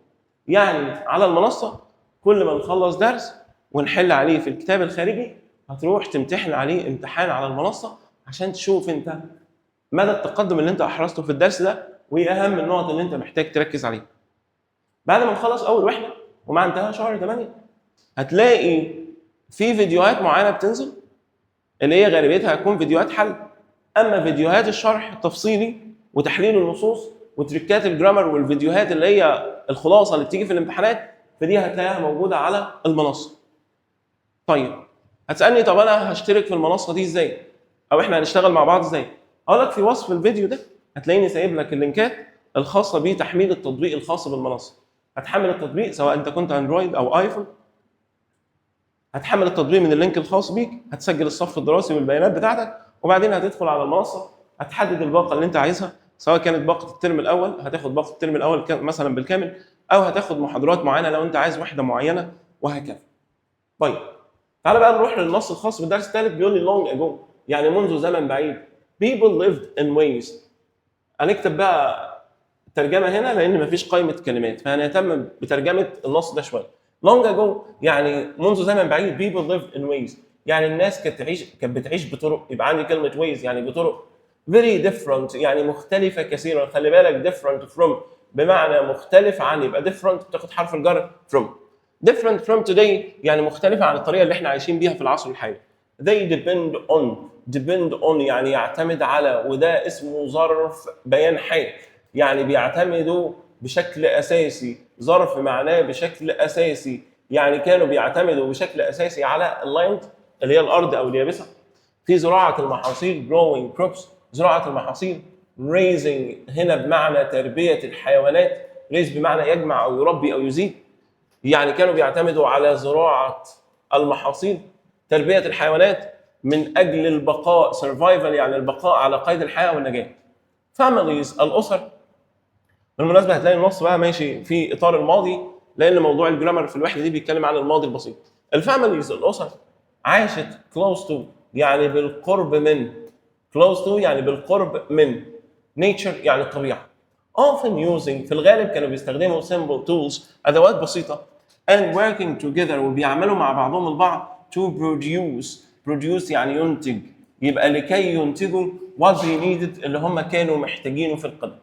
يعني على المنصة كل ما نخلص درس ونحل عليه في الكتاب الخارجي هتروح تمتحن عليه امتحان على المنصة عشان تشوف انت مدى التقدم اللي انت احرزته في الدرس ده وايه اهم النقط اللي انت محتاج تركز عليها. بعد ما نخلص اول وحده ومع انتهاء شهر 8 هتلاقي في فيديوهات معينة بتنزل اللي هي غالبيتها هتكون فيديوهات حل، اما فيديوهات الشرح التفصيلي وتحليل النصوص وتريكات ال grammar والفيديوهات اللي هي الخلاصة اللي بتيجي في الامتحانات فدي هتلاقيها موجودة على المنصة. طيب، هتسالني طب انا هشترك في المنصة دي ازاي؟ او احنا هنشتغل مع بعض ازاي؟ اقول لك في وصف الفيديو ده هتلاقيني سايب لك اللينكات الخاصة بتحميل التطبيق الخاص بالمنصه. هتحمل التطبيق سواء انت كنت Android او iPhone، هتحمل التطبيق من ال link الخاص بيك، هتسجل الصف الدراسي والبيانات بتاعتك، وبعدين هتدخل على المنصه، هتحدد الباقه اللي انت عايزها، سواء كانت باقه الترم الاول، هتاخد باقه الترم الاول مثلا بالكامل، او هتاخد محاضرات معينة لو انت عايز وحده معينه، وهكذا. طيب، تعالى بقى نروح للنص الخاص بالدرس الثالث. بيقول لي long ago، يعني منذ زمن بعيد، people lived in ways. هنكتب بقى ترجمه هنا لان مفيش قائمة كلمات، فهنهتم بترجمه النص ده شويه. long ago يعني منذ زمن بعيد، people lived in ways يعني الناس كانت بتعيش بطرق. يبقى عندي كلمة ways يعني بطرق، very different يعني مختلفة كثيرا. خلي بالك، different from بمعنى مختلف عن، يبقى different بتاخد حرف الجر from. different from today يعني مختلفة عن الطريقة اللي احنا عايشين بيها في العصر الحالي. they depend on، depend on يعني يعتمد على، وده اسمه ظرف بيان حال، يعني بيعتمدوا بشكل اساسي، ظرف معناه بشكل اساسي، يعني كانوا بيعتمدوا بشكل اساسي على ال land اللي هي الارض او اليابسة في زراعة المحاصيل، growing crops زراعة المحاصيل، raising هنا بمعنى تربيه الحيوانات، raise بمعنى يجمع او يربي او يزيد، يعني كانوا بيعتمدوا على زراعة المحاصيل، تربيه الحيوانات من اجل البقاء، survival يعني البقاء على قيد الحياة والنجاه. families الاسر. بالمناسبة هتلاقي النص بقى ماشي في اطار الماضي، لان موضوع ال grammar في الوحدة دي بيتكلم عن الماضي البسيط. ال families الاسر عاشت close to يعني بالقرب من، close to يعني بالقرب من، nature يعني الطبيعه، often using في الغالب كانوا بيستخدموا simple tools ادوات بسيطه، and working together وبيعملوا مع بعضهم البعض، to produce، produce يعني ينتج، يبقى لكي ينتجوا what they needed اللي هم كانوا محتاجينه في القدم.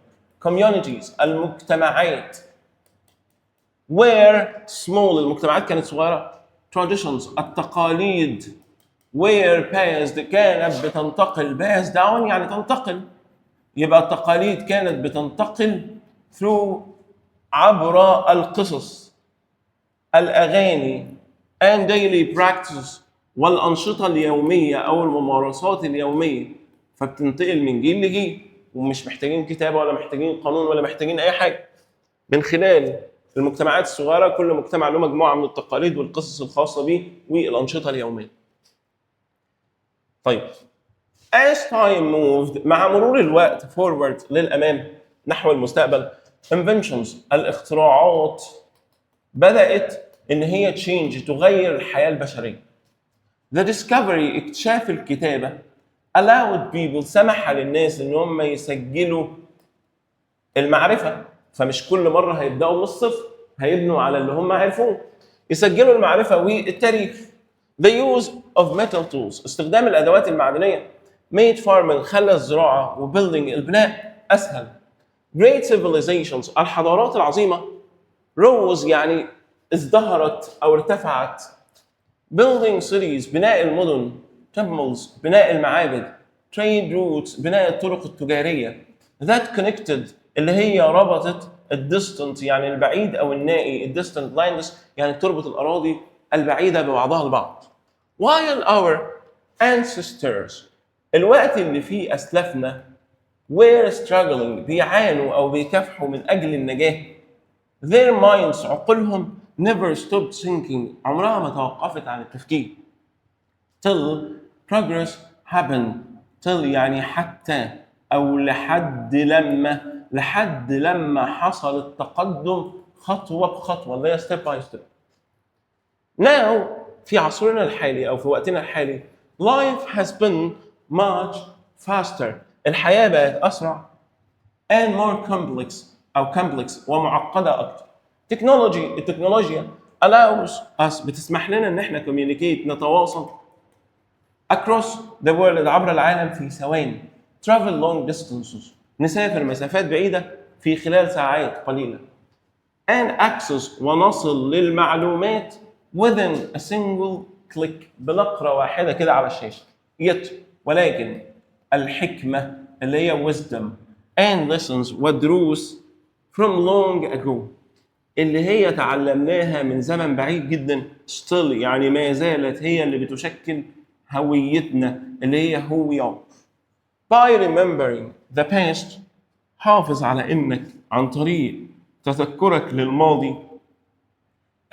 communities المجتمعات were small المجتمعات كانت صغيرة، traditions التقاليد were passed كانت بتنتقل، pass down يعني تنتقل، يبقى التقاليد كانت بتنتقل through عبر القصص، الأغاني، and daily practice والأنشطة اليومية أو الممارسات اليومية، فبتنتقل من جيل لجيل، ومش محتاجين كتابة ولا محتاجين قانون ولا محتاجين أي حاجة. من خلال المجتمعات الصغيرة، كل مجتمع له مجموعة من التقاليد والقصص الخاصة به والأنشطة اليومية. طيب، as time moved مع مرور الوقت، forward للأمام نحو المستقبل، inventions الاختراعات بدأت إن هي change تغير الحياة البشرية. The discovery اكتشاف الكتابة allowed people سمح للناس إن هم يسجلوا المعرفة، فمش كل مرة هيبدأوا من الصفر، هيبنوا على اللي هم عرفوه، يسجلوا المعرفة والتاريخ. The use of metal tools استخدام الأدوات المعدنية made farming خلى الزراعة و building البناء أسهل. Great civilizations الحضارات العظيمة rose يعني ازدهرت أو ارتفعت، building cities بناء المدن، temples بناء المعابد، trade routes بناء الطرق التجارية، that connected اللي هي ربطت ال distant يعني البعيد او النائي، ال distant lands يعني تربط الاراضي البعيدة ببعضها البعض. while our ancestors الوقت اللي فيه اسلافنا were struggling بيعانوا او بيكافحوا من اجل النجاه، their minds عقولهم never stopped thinking عمرها ما توقفت عن التفكير، till progress happened، till يعني حتى او لحد لما، لحد لما حصل التقدم خطوة بخطوة اللي هي step by step. now في عصرنا الحالي او في وقتنا الحالي، life has been much faster الحياة بقت اسرع، and more complex او complex ومعقدة اكتر. technology التكنولوجيا allows us بتسمح لنا ان احنا communicate نتواصل across the world عبر العالم في ثواني، travel long distances نسافر مسافات بعيدة في خلال ساعات قليلة، and access ونصل للمعلومات within a single click بنقرة واحدة كده على الشاشة. yet ولكن الحكمة اللي هي wisdom and lessons والدروس from long ago اللي هي تعلمناها من زمن بعيد جدا، still يعني ما زالت هي اللي بتشكل هويتنا اللي هي who we are. by remembering the past حافظ على انك عن طريق تذكرك للماضي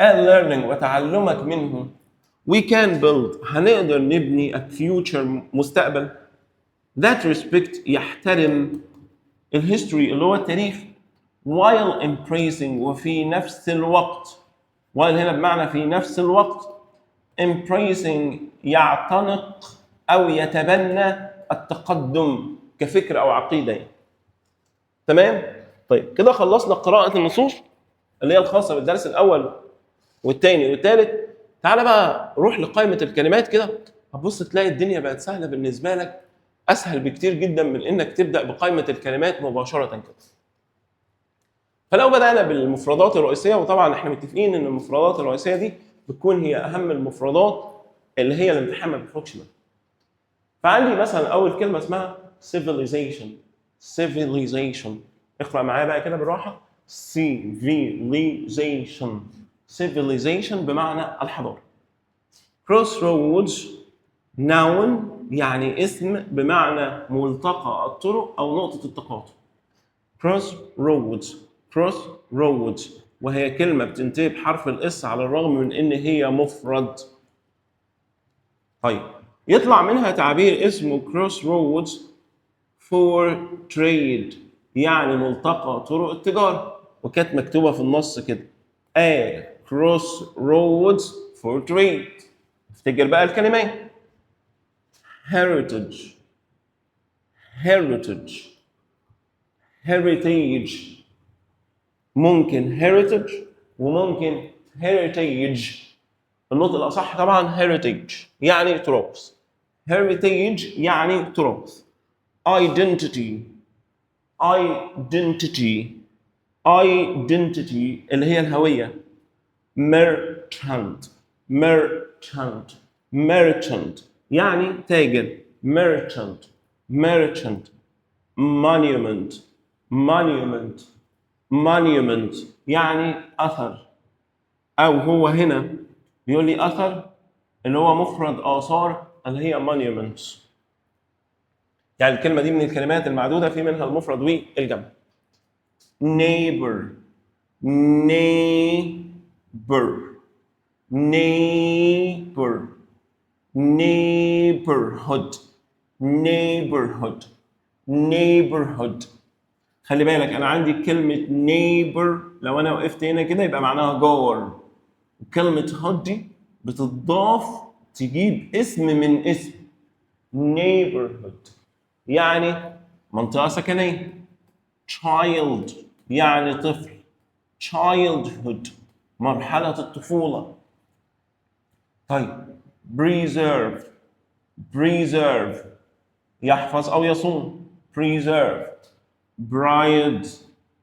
and learning وتعلمك منه، we can build هنقدر نبني a future مستقبل that respect يحترم ال history اللي هو التاريخ while embracing وفي نفس الوقت، while هنا بمعنى في نفس الوقت، embracing يعتنق او يتبنى التقدم كفكر او عقيدة يعني. تمام؟ طيب، كده خلصنا قراءة النصوص اللي هي الخاصة بالدرس الاول والثاني والثالث. تعالى بقى روح لقائمة الكلمات كده، هتبص تلاقي الدنيا بقت سهلة بالنسبة لك، اسهل بكتير جدا من انك تبدا بقائمه الكلمات مباشرة كده. فلو بدانا بالمفردات الرئيسيه، وطبعا احنا متفقين ان المفردات الرئيسية دي بتكون هي اهم المفردات اللي هي الامتحان ما بيخرجش منها. فعندي مثلا اول كلمة اسمها civilization. civilization، اقرا معايا بقى كده بالراحه: civilization. civilization بمعنى الحضاره. crossroads noun يعني اسم بمعنى ملتقى الطرق او نقطة التقاطع. crossroads، crossroads، وهي كلمة بتنتهي بحرف ال s على الرغم من ان هي مفرد. طيب، يطلع منها تعبير اسمه crossroads for trade، يعني ملتقى طرق التجارة، وكانت مكتوبة في النص كده a crossroads for trade. افتكر بقى الكلمات: heritage، heritage، heritage. ممكن heritage وممكن heritage، النطق الأصح طبعا heritage يعني تراث. heritage يعني تراث. identity، identity، identity اللي هي الهوية. merchant، merchant، merchant يعني تاجر. merchant، merchant. monument، monument، monument يعني أثر، أو هو هنا بيقول لي أثر اللي هو مفرد آثار اللي هي monuments. يعني الكلمة دي من الكلمات المعدودة، في منها المفرد والجمع. neighbor، neighbor، neighbor، neighborhood، neighborhood، neighborhood. خلي بالك، انا عندي كلمة neighbor لو انا وقفت هنا كده يبقى معناها جار، وكلمة hood دي بتضاف تجيب اسم من اسم. neighborhood يعني منطقة سكنية. child يعني طفل، childhood مرحلة الطفولة. طيب، preserve، preserve يحفظ أو يصون، preserve. pride،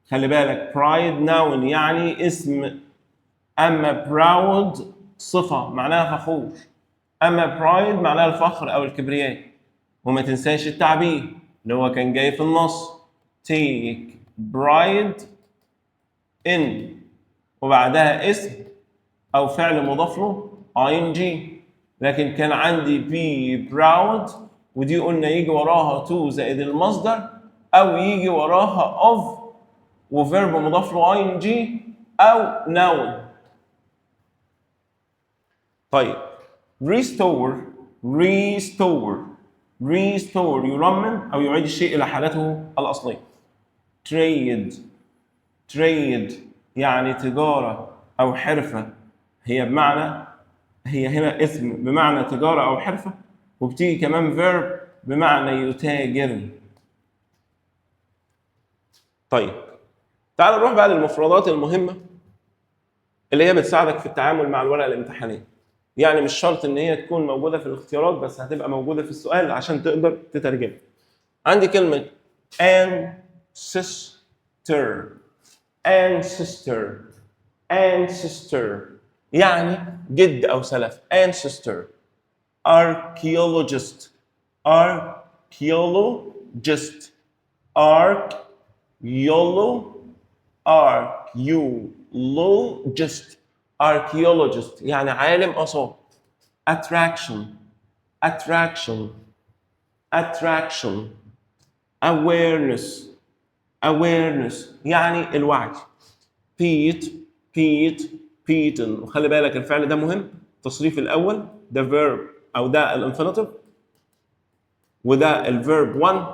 خلي بالك، pride noun يعني اسم، أما proud صفة معناها فخور، أما pride معناها الفخر أو الكبرياء. وما تنساش التعبير اللي هو كان جاي في النص: take pride in وبعدها اسم أو فعل مضاف له ing. لكن كان عندي be proud، ودي قلنا يجي وراها to زائد المصدر، أو يجي وراها of و verb مضاف له ing أو noun. طيب، restore، restore، restore يرمم أو يعيد الشيء إلى حالته الأصلية. trade، trade يعني تجارة أو حرفة، هي بمعنى، هي هنا اسم بمعنى تجارة أو حرفة، وبتيجي كمان verb بمعنى يتاجر. طيب، تعال نروح بقى للمفردات المهمة اللي هي بتساعدك في التعامل مع الورقة الامتحانية. يعني مش شرط ان هي تكون موجودة في الاختيارات، بس هتبقى موجودة في السؤال عشان تقدر تترجمها. عندي كلمة ancestor، ancestor، ancestor يعني جد أو سلف، ancestor. archaeologist، archaeologist، archaeolo archaeologist، archaeologist يعني عالم آثار. attraction، attraction، attraction. awareness، awareness يعني الوعي. beat، beat، beaten. وخلي بالك الفعل ده مهم، التصريف الاول ده verb او ده ال infinitive، وده ال verb 1،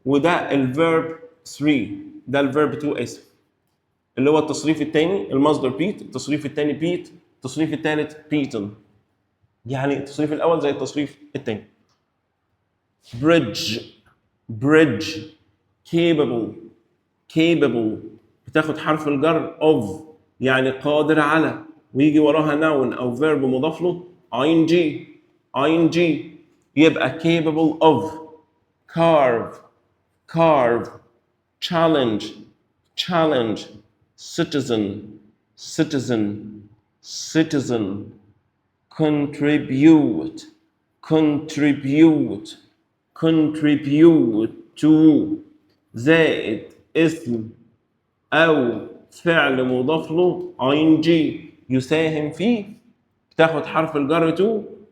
وده ال verb 3، ده ال verb 2، اسف، اللي هو التصريف الثاني. المصدر beat، التصريف الثاني beat، التصريف الثالث beaten، يعني التصريف الاول زي التصريف الثاني. bridge، bridge، capable، capable بتاخد حرف الجر of يعني قادر على، ويجي وراها noun او verb مضاف له ing، ing، يبقى capable of. carve، carve، challenge، challenge، citizen، citizen، citizen، contribute، contribute، contribute to زائد اسم او فعل مضاف له ing، يساهم فيه. بتاخد حرف الجر to،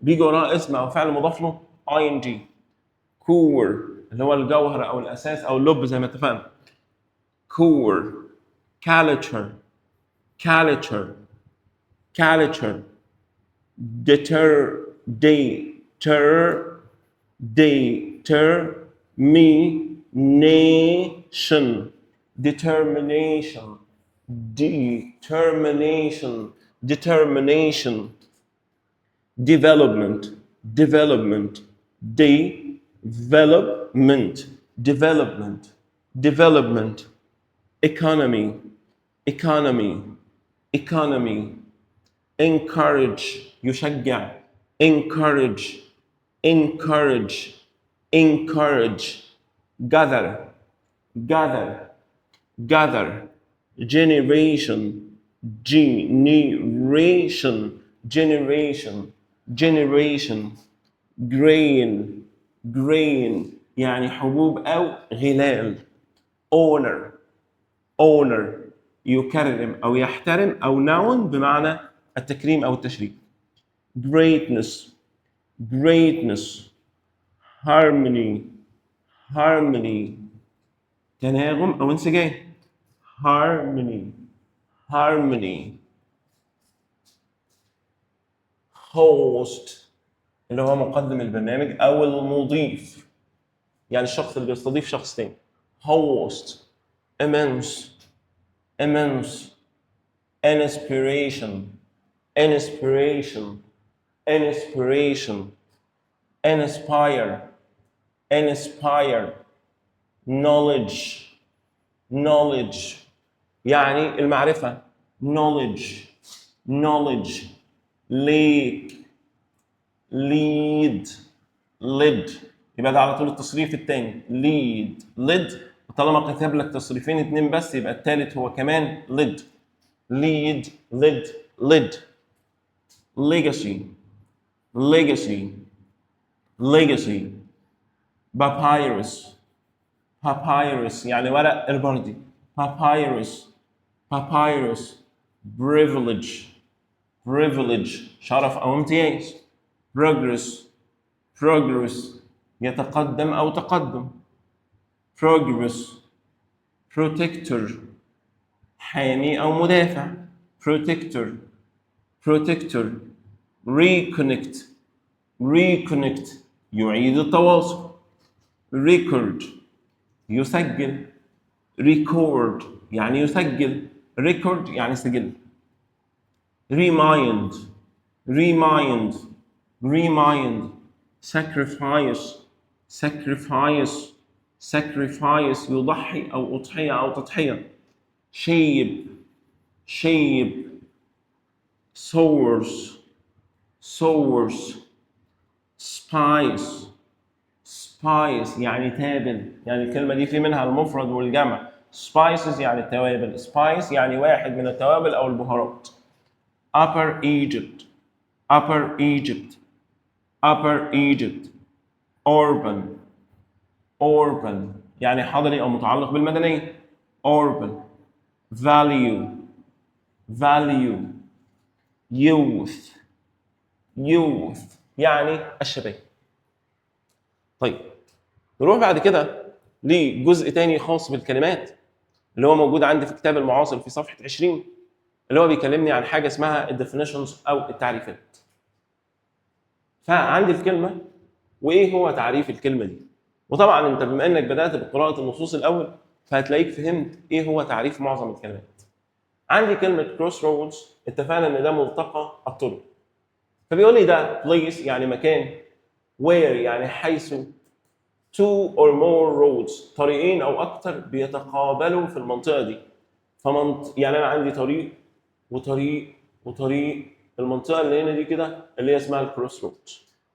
بيجي وراه اسم او فعل مضاف له ing. core اللي هو الجوهر او الاساس او اللب زي ما اتفقنا. core، culture، culture، culture، deter، deter، determination، determination، determination، determination، development، development، development، development، development، economy، economy، economy، encourage يشجع، encourage، encourage، encourage، gather، gather، gather، generation، generation، generation، generation، grain، grain يعني حبوب أو غلال. honor، honor يكرم أو يحترم أو noun بمعنى التكريم أو التشريف. greatness، greatness، harmony، harmony تناغم أو انسجام. harmony، harmony. host اللي هو مقدم البرنامج أو المضيف، يعني الشخص اللي بيستضيف شخص تاني. host، immense، immense، inspiration، inspiration، inspiration، inspire، inspire، knowledge، knowledge يعني المعرفة. knowledge، knowledge، lake، lead، led، يبقى ده على طول التصريف الثاني lead، led. وطالما كتب لك تصريفين اتنين بس، يبقى الثالث هو كمان led. lead، led، led. legacy، legacy، legacy، papyrus، papyrus يعني ورق البردي. papyrus، papyrus، privilege، privilege شرف او امتياز. progress، progress يتقدم او تقدم. progress. protector حامي او مدافع. protector، protector. reconnect، reconnect يعيد التواصل. record يسجل. record يعني يسجل، record يعني سجل. remind، remind، remind، sacrifice، sacrifice، sacrifice يضحي أو أضحية أو تضحية. shape، shape، source، source، spice، spice يعني تابل، يعني الكلمة دي في منها المفرد والجمع. spices يعني التوابل، spice يعني واحد من التوابل أو البهارات. Upper Egypt، Upper Egypt، Upper Egypt، urban، urban يعني حضري أو متعلق بالمدنية. urban، value، value، youth، youth يعني الشباب. طيب، نروح بعد كده لجزء تاني خاص بالكلمات. اللي هو موجود عندي في كتاب المعاصر في صفحة 20، اللي هو بيكلمني عن حاجة اسمها ال definitions او التعريفات. فعندي الكلمة وايه هو تعريف الكلمة دي. وطبعا انت بما انك بدات بقراءة النصوص الاول فهتلاقيك فهمت ايه هو تعريف معظم الكلمات. عندي كلمة crossroads، اتفقنا ان ده ملتقى الطرق. فبيقول لي ده place يعني مكان، where يعني حيث، two or more roads طريقين او اكتر بيتقابلوا في المنطقة دي. يعني انا عندي طريق وطريق وطريق، المنطقة اللي هنا دي كده اللي هي اسمها ال crossroads.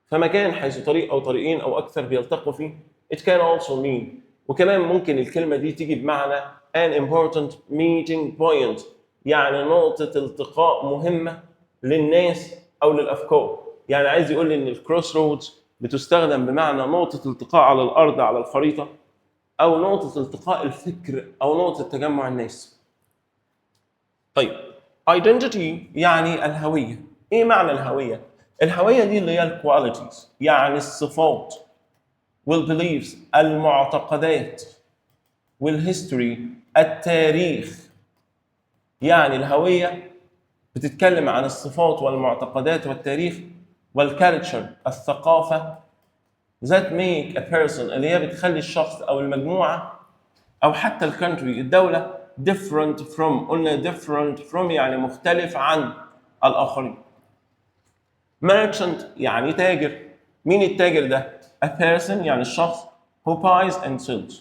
فمكان حيث طريق او طريقين او اكثر بيلتقوا فيه. it can also mean، وكمان ممكن الكلمة دي تيجي بمعنى an important meeting point، يعني نقطة التقاء مهمة للناس او للافكار. يعني عايز يقول لي ان ال crossroads بتستخدم بمعنى نقطة التقاء على الارض على الخريطه، او نقطة التقاء الفكر، او نقطة تجمع الناس. طيب، identity يعني الهوية. ايه معنى الهوية؟ الهوية دي اللي هي ال qualities يعني الصفات، وال beliefs المعتقدات، وال history التاريخ. يعني الهوية بتتكلم عن الصفات والمعتقدات والتاريخ وال culture الثقافة that make a person اللي هي بتخلي الشخص أو المجموعة أو حتى ال country الدولة different from، قلنا different from يعني مختلف عن الآخرين. merchant يعني تاجر. مين التاجر ده؟ a person يعني الشخص who buys and sells،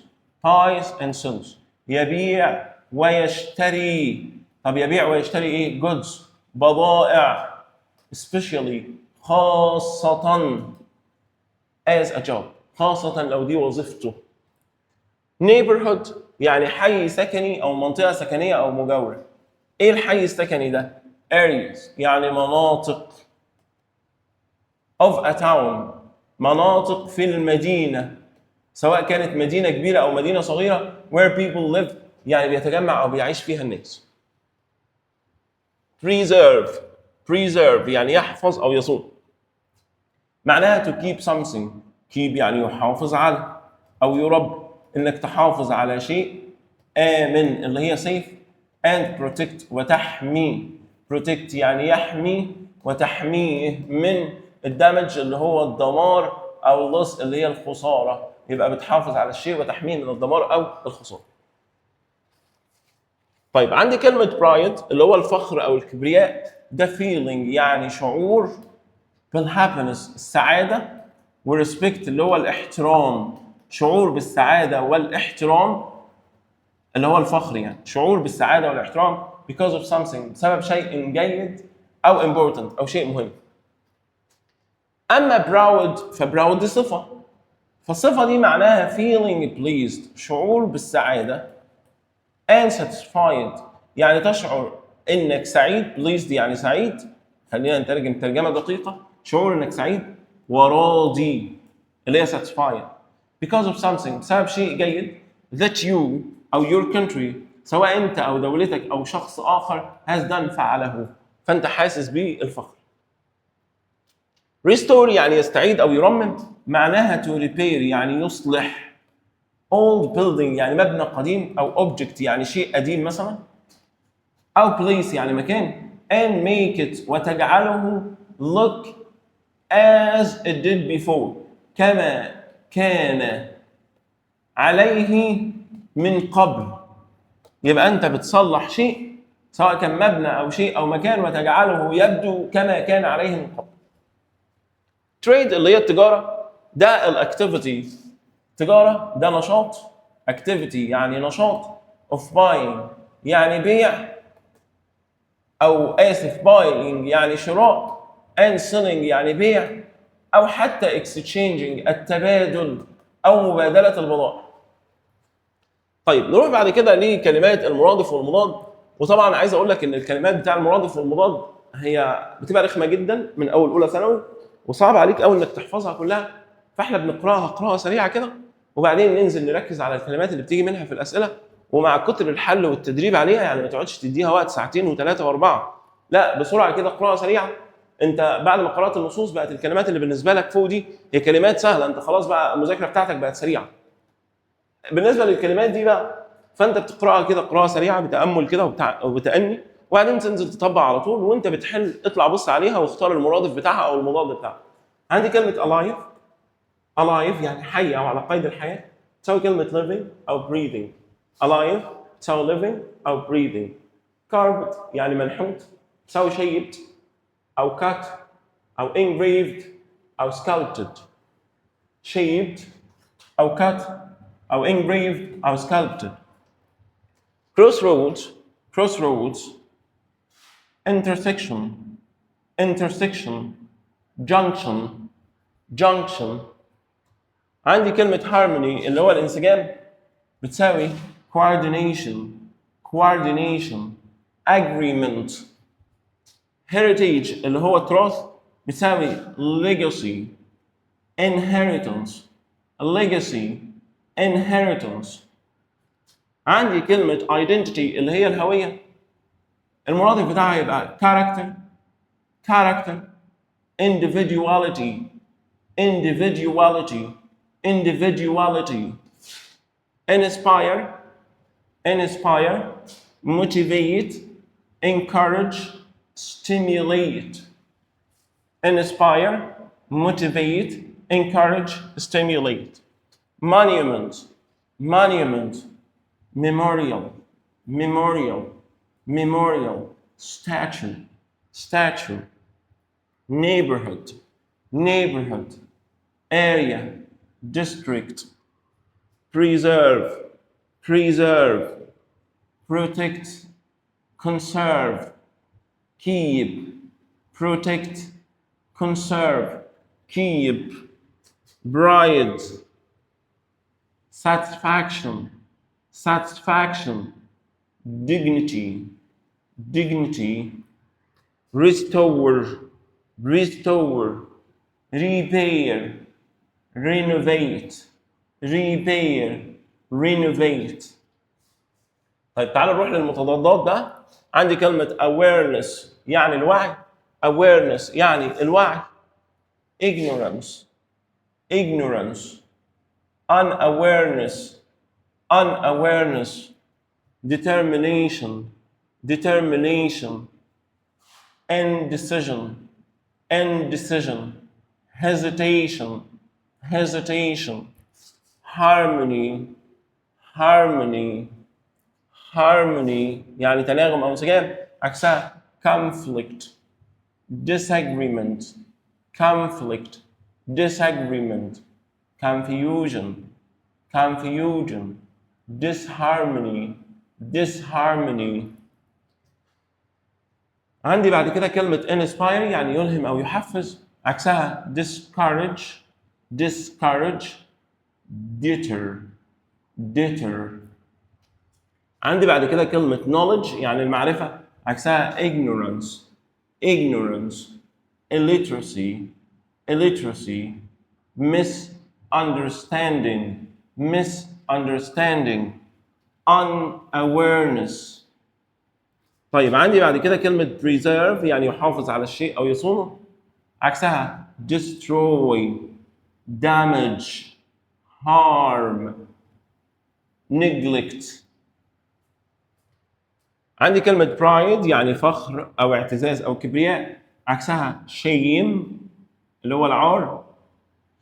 buys and sells يبيع ويشتري. طب يبيع ويشتري ايه؟ goods بضائع، especially خاصة as a job خاصة لو دي وظيفته. neighborhood يعني حي سكني أو منطقة سكنية أو مجاورة. إيه الحي السكني ده؟ areas يعني مناطق، of a town مناطق في المدينة، سواء كانت مدينة كبيرة أو مدينة صغيرة، where people live يعني بيتجمع أو بيعيش فيها الناس. preserve، preserve يعني يحفظ أو يصون، معناها to keep something، keep يعني يحافظ على أو يربي، إنك تحافظ على شيء آمن اللي هي safe، and protect وتحمي، protect يعني يحمي وتحميه من ال damage اللي هو الدمار او ال loss اللي هي الخساره. يبقى بتحافظ على الشيء وتحميه من الدمار او الخساره. طيب، عندي كلمة pride اللي هو الفخر او الكبرياء، ده feeling يعني شعور بال happiness السعادة و respect اللي هو الاحترام، شعور بالسعادة والاحترام اللي هو الفخر، يعني شعور بالسعادة والاحترام because of something بسبب شيء جيد او important او شيء مهم. اما proud ف proud دي صفه، فالصفه دي معناها feeling pleased شعور بالسعادة and satisfied يعني تشعر انك سعيد، pleased يعني سعيد، خلينا نترجم ترجمه دقيقه، شعور انك سعيد وراضي اللي هي satisfied because of something بسبب شيء جيد that you او your country سواء انت او دولتك او شخص اخر has done فعله، فانت حاسس بالفخر. restore يعني يستعيد او يرمم، معناها to repair يعني يصلح old building يعني مبنى قديم، او object يعني شيء قديم مثلا، او place يعني مكان، and make it وتجعله look as it did before كما كان عليه من قبل. يبقى انت بتصلح شيء سواء كان مبنى او شيء او مكان وتجعله يبدو كما كان عليه من قبل. trade اللي هي التجاره، ده ال activity، تجارة ده نشاط، activity يعني نشاط، of buying يعني بيع او اسف buying يعني شراء، and selling يعني بيع، او حتى exchanging التبادل او مبادلة البضائع. طيب، نروح بعد كده لكلمات المرادف والمضاد. وطبعا عايز اقول لك ان الكلمات بتاع المرادف والمضاد هي بتبقى رخمة جدا من اول اولى ثانوي وصعب عليك قوي انك تحفظها كلها، فاحنا بنقراها قراءة سريعة كده وبعدين ننزل نركز على الكلمات اللي بتيجي منها في الاسئله. ومع كتر الحل والتدريب عليها، يعني ما تقعدش تديها وقت ساعتين وثلاثة واربعه، لا، بسرعة كده قراءة سريعه. انت بعد ما قرات النصوص بقت الكلمات اللي بالنسبة لك فوق دي هي كلمات سهله، انت خلاص بقى المذاكرة بتاعتك بقت سريعة. بالنسبة للكلمات دي بقى فانت بتقراها كده قراءة سريعة بتامل كده وبتاني، وبعدين تنزل تطبق على طول. وانت بتحل اطلع بص عليها واختار المرادف بتاعها او المضاد بتاعها. عندي كلمة alive، alive يعني حي او على قيد الحياه، تساوي كلمة living او breathing. alive تساوي living او breathing. carved يعني منحوت، تساوي shaped او cut او engraved او sculpted. shaped او cut او engraved او sculpted. crossroads، crossroads، intersection، intersection، junction، junction. عندي كلمة harmony اللي هو الانسجام، بتساوي coordination، coordination، agreement. heritage اللي هو التراث، بتساوي legacy، inheritance، legacy، inheritance. عندي كلمة identity اللي هي الهوية، المرادف بتاعها يبقى character، character، individuality، individuality، individuality. inspire، inspire، motivate، encourage، stimulate. inspire، motivate، encourage، stimulate. monument، monument، memorial، memorial، memorial، statue، statue. neighborhood، neighborhood، area، district. preserve، preserve، protect، conserve، keep. protect، conserve، keep. pride، satisfaction، satisfaction، dignity، dignity. restore، restore، repair، renovate. repair، renovate. طيب، تعال نروح للمتضادات بقى. عندي كلمة awareness يعني الوعي، awareness يعني الوعي، ignorance، ignorance، unawareness، unawareness، determination، determination، indecision، indecision، hesitation، hesitation، harmony، harmony. harmony يعني تناغم او انسجام، عكسها conflict، disagreement، conflict، disagreement، confusion، confusion، disharmony، disharmony. عندي بعد كده كلمة inspire يعني يلهم أو يحفز، عكسها discourage، discourage، deter، deter. عندي بعد كده كلمة knowledge يعني المعرفة، عكسها ignorance، ignorance، illiteracy، illiteracy، misunderstanding، misunderstanding، unawareness. طيب، عندي بعد كده كلمة preserve يعني يحافظ على الشيء أو يصونه، عكسها destroy، damage، harm، neglect. عندي كلمة pride يعني فخر أو اعتزاز أو كبرياء، عكسها shame اللي هو العار،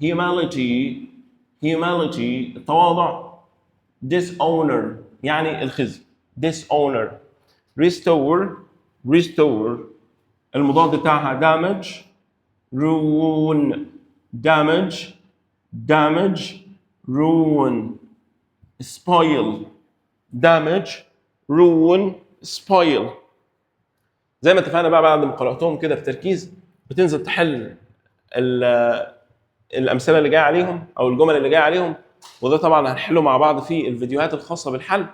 humility، humility التواضع، dishonor يعني الخزي، dishonor. restore، restore، المضاد بتاعها damage، ruin، damage، damage، ruin، spoil. damage، ruin، spoil. زي ما اتفقنا بقى، بعد ما قراتهم كده بتركيز بتنزل تحل الامثلة اللي جاية عليهم او الجمل اللي جاية عليهم، وده طبعا هنحله مع بعض في الفيديوهات الخاصة بالحل.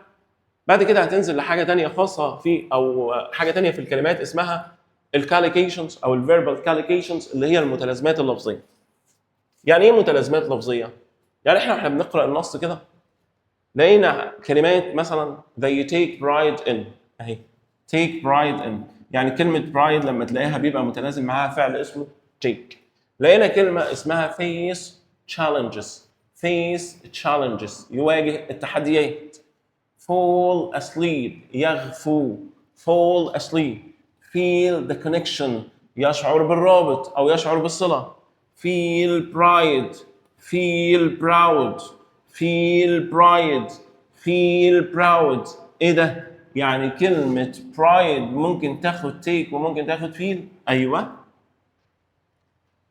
بعد كده هتنزل لحاجة تانية خاصة في او حاجة تانية في الكلمات اسمها ال collocations او ال verbal collocations اللي هي المتلازمات اللفظيه. يعني ايه متلازمات لفظية؟ يعني احنا واحنا بنقرا النص كده لقينا كلمات مثلا they take pride in، اهي take pride in، يعني كلمة pride لما تلاقيها بيبقى متلازم معاها فعل اسمه take. لقينا كلمة اسمها face challenges، face challenges يواجه التحديات، fall asleep يغفو، fall asleep. feel the connection يشعر بالرابط أو يشعر بالصلة. feel pride، feel proud، feel pride، feel proud. ايه ده؟ يعني كلمة pride ممكن تاخد take وممكن تاخد feel؟ ايوه،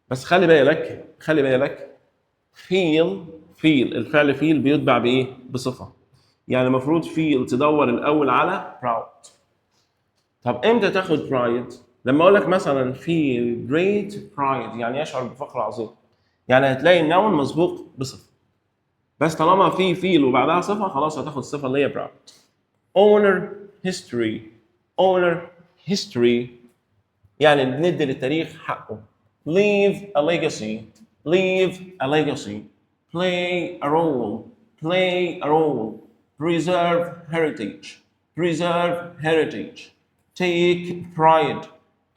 بس خلي بالك، خلي بالك، feel، feel، الفعل feel بيتبع بايه؟ بصفة. يعني المفروض feel تدور الاول على proud. طب امتى تاخد pride؟ لما اقول لك مثلا feel great pride يعني يشعر بفخر عظيم، يعني هتلاقي ال noun مسبوق بصفة. بس طالما في feel وبعدها صفة، خلاص هتاخد الصفة اللي هي proud. honor history، honor history يعني بندي للتاريخ حقه. leave a legacy، leave a legacy. play a role، play a role. preserve heritage، preserve heritage. take pride،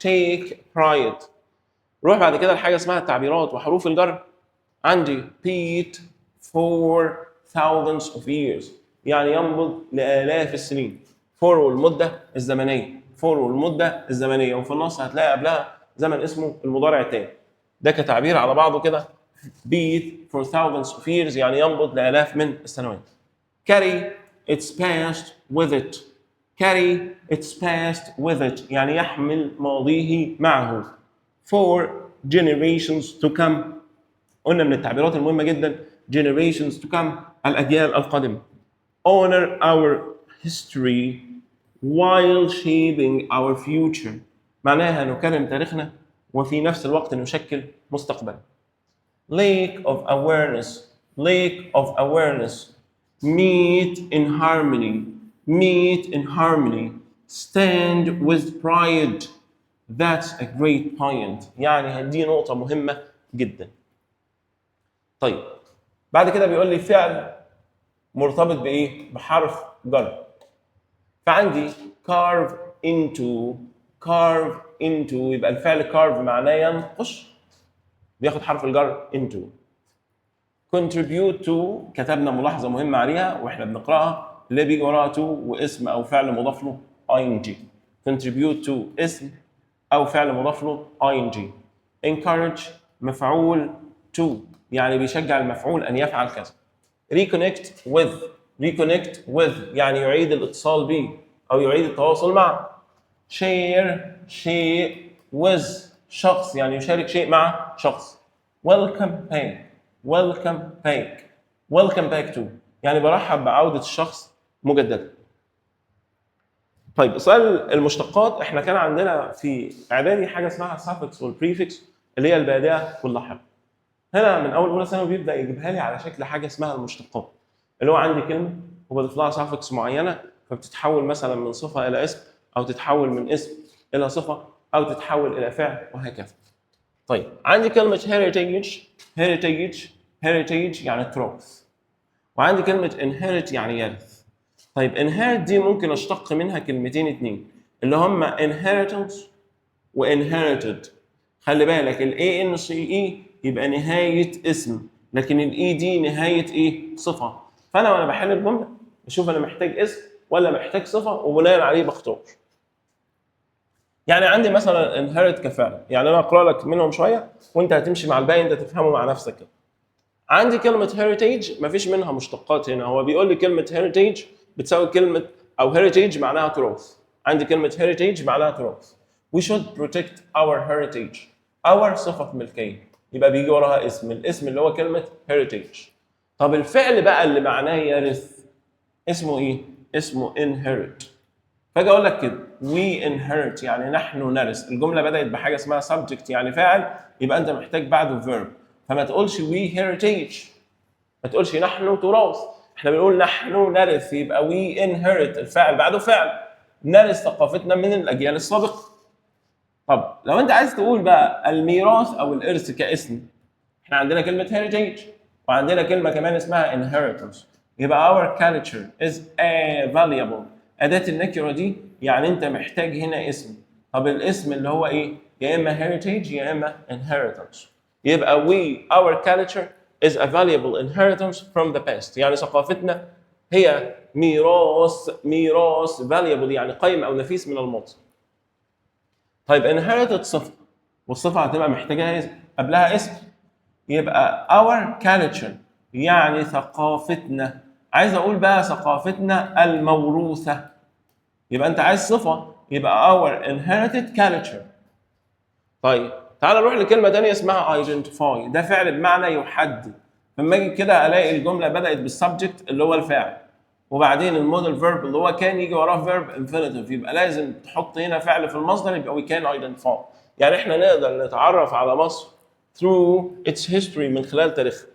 take pride. روح بعد كده لحاجة اسمها التعبيرات وحروف الجر. عندي beat for thousands of years يعني ينبض لآلاف السنين. for والمدة الزمنية، for والمدة الزمنية، وفي النص هتلاقي قبلها زمن اسمه المضارع التام. ده كتعبير على بعضه كده، beat for thousands of years يعني ينبض لآلاف من السنوات. carry its past with it، carry its past with it يعني يحمل ماضيه معه. for generations to come، قلنا من التعبيرات المهمة جدا generations to come، الأجيال القادمة. honor our history while shaping our future معناها نكرم تاريخنا وفي نفس الوقت نشكل مستقبلنا. lack of awareness، lack of awareness. meet in harmony، meet in harmony. stand with pride، that's a great point يعني دي نقطة مهمة جدا. طيب، بعد كده بيقول لي فعل مرتبط بايه؟ بحرف جر. فعندي carve into، carve into، يبقى الفعل carve معناه ينقش، بياخد حرف الجر into. contribute to كتبنا ملاحظة مهمة عليها واحنا بنقراها، اللي بيجي وراها to واسم او فعل مضاف له ing. contribute to اسم او فعل مضاف له ing. encourage مفعول to يعني بيشجع المفعول ان يفعل كذا. reconnect with، reconnect with يعني يعيد الاتصال به او يعيد التواصل مع. share شيء with شخص يعني يشارك شيء مع شخص. welcome back، welcome back، welcome back to يعني برحب بعودة الشخص مجددا. طيب، سؤال المشتقات. احنا كان عندنا في اعدادي حاجة اسمها suffix وال prefix اللي هي البادئه واللاحقه. هنا من اول اولى ثانوي بيبدا يجيبها لي على شكل حاجة اسمها المشتقات، اللي هو عندي كلمة وبضيف لها suffix معينه، فبتتحول مثلا من صفة الى اسم، او تتحول من اسم الى صفه، او تتحول الى فعل، وهكذا. طيب، عندي كلمة heritage، heritage، heritage يعني تراث، وعندي كلمة inherit يعني يرث. طيب، inherit دي ممكن اشتق منها كلمتين اتنين اللي هما inheritance و inherited. خلي بالك، ال A N C E يبقى نهاية اسم، لكن ال E D نهاية ايه؟ صفة. فانا وانا بحل الجملة بشوف انا محتاج اسم ولا محتاج صفة، وبناء عليه بختار. يعني عندي مثلا inherit كفعل، يعني انا اقرا لك منهم شوية وانت هتمشي مع الباقي، انت تفهمه مع نفسك كده. عندي كلمة heritage مفيش منها مشتقات هنا. هو بيقول لي كلمة heritage بتساوي كلمة أو heritage معناها تراث. عندي كلمة heritage معناها تراث. we should protect our heritage. our صفة ملكية، يبقى بيجي وراها اسم، الاسم اللي هو كلمة heritage. طب الفعل بقى اللي معناه يرث اسمه ايه؟ اسمه inherit. فاجي اقول لك كده we inherit يعني نحن نرث. الجملة بدات بحاجة اسمها subject يعني فاعل، يبقى انت محتاج بعده verb. فما تقولش we heritage، ما تقولش نحن تراث، احنا بنقول نحن نرث، يبقى we inherit، الفاعل بعده فعل. نرث ثقافتنا من الاجيال السابقه. طب لو انت عايز تقول بقى الميراث او الارث كاسم، احنا عندنا كلمة heritage وعندنا كلمة كمان اسمها inheritance. يبقى our culture is a valuable، اداه النكرة دي يعني انت محتاج هنا اسم. طب الاسم اللي هو ايه؟ يا اما heritage يا اما inheritance. يبقى we our culture is a valuable inheritance from the past يعني ثقافتنا هي ميراث، ميراث valuable يعني قيم او نفيس من الماضي. طيب، inherited صفه، والصفة هتبقى محتاجه قبلها اسم، يبقى our culture يعني ثقافتنا. عايز اقول بقى ثقافتنا الموروثه، يبقى انت عايز صفه، يبقى our inherited culture. طيب، تعال نروح لكلمة تانية اسمها identify. ده فعل بمعنى يحدد. فلما اجي كده الاقي الجملة بدات بال subject اللي هو الفاعل، وبعدين ال modal verb اللي هو can، يجي وراه verb infinitive، يبقى لازم تحط هنا فعل في المصدر، يبقى we can identify، يعني احنا نقدر نتعرف على مصر through its history، من خلال تاريخها.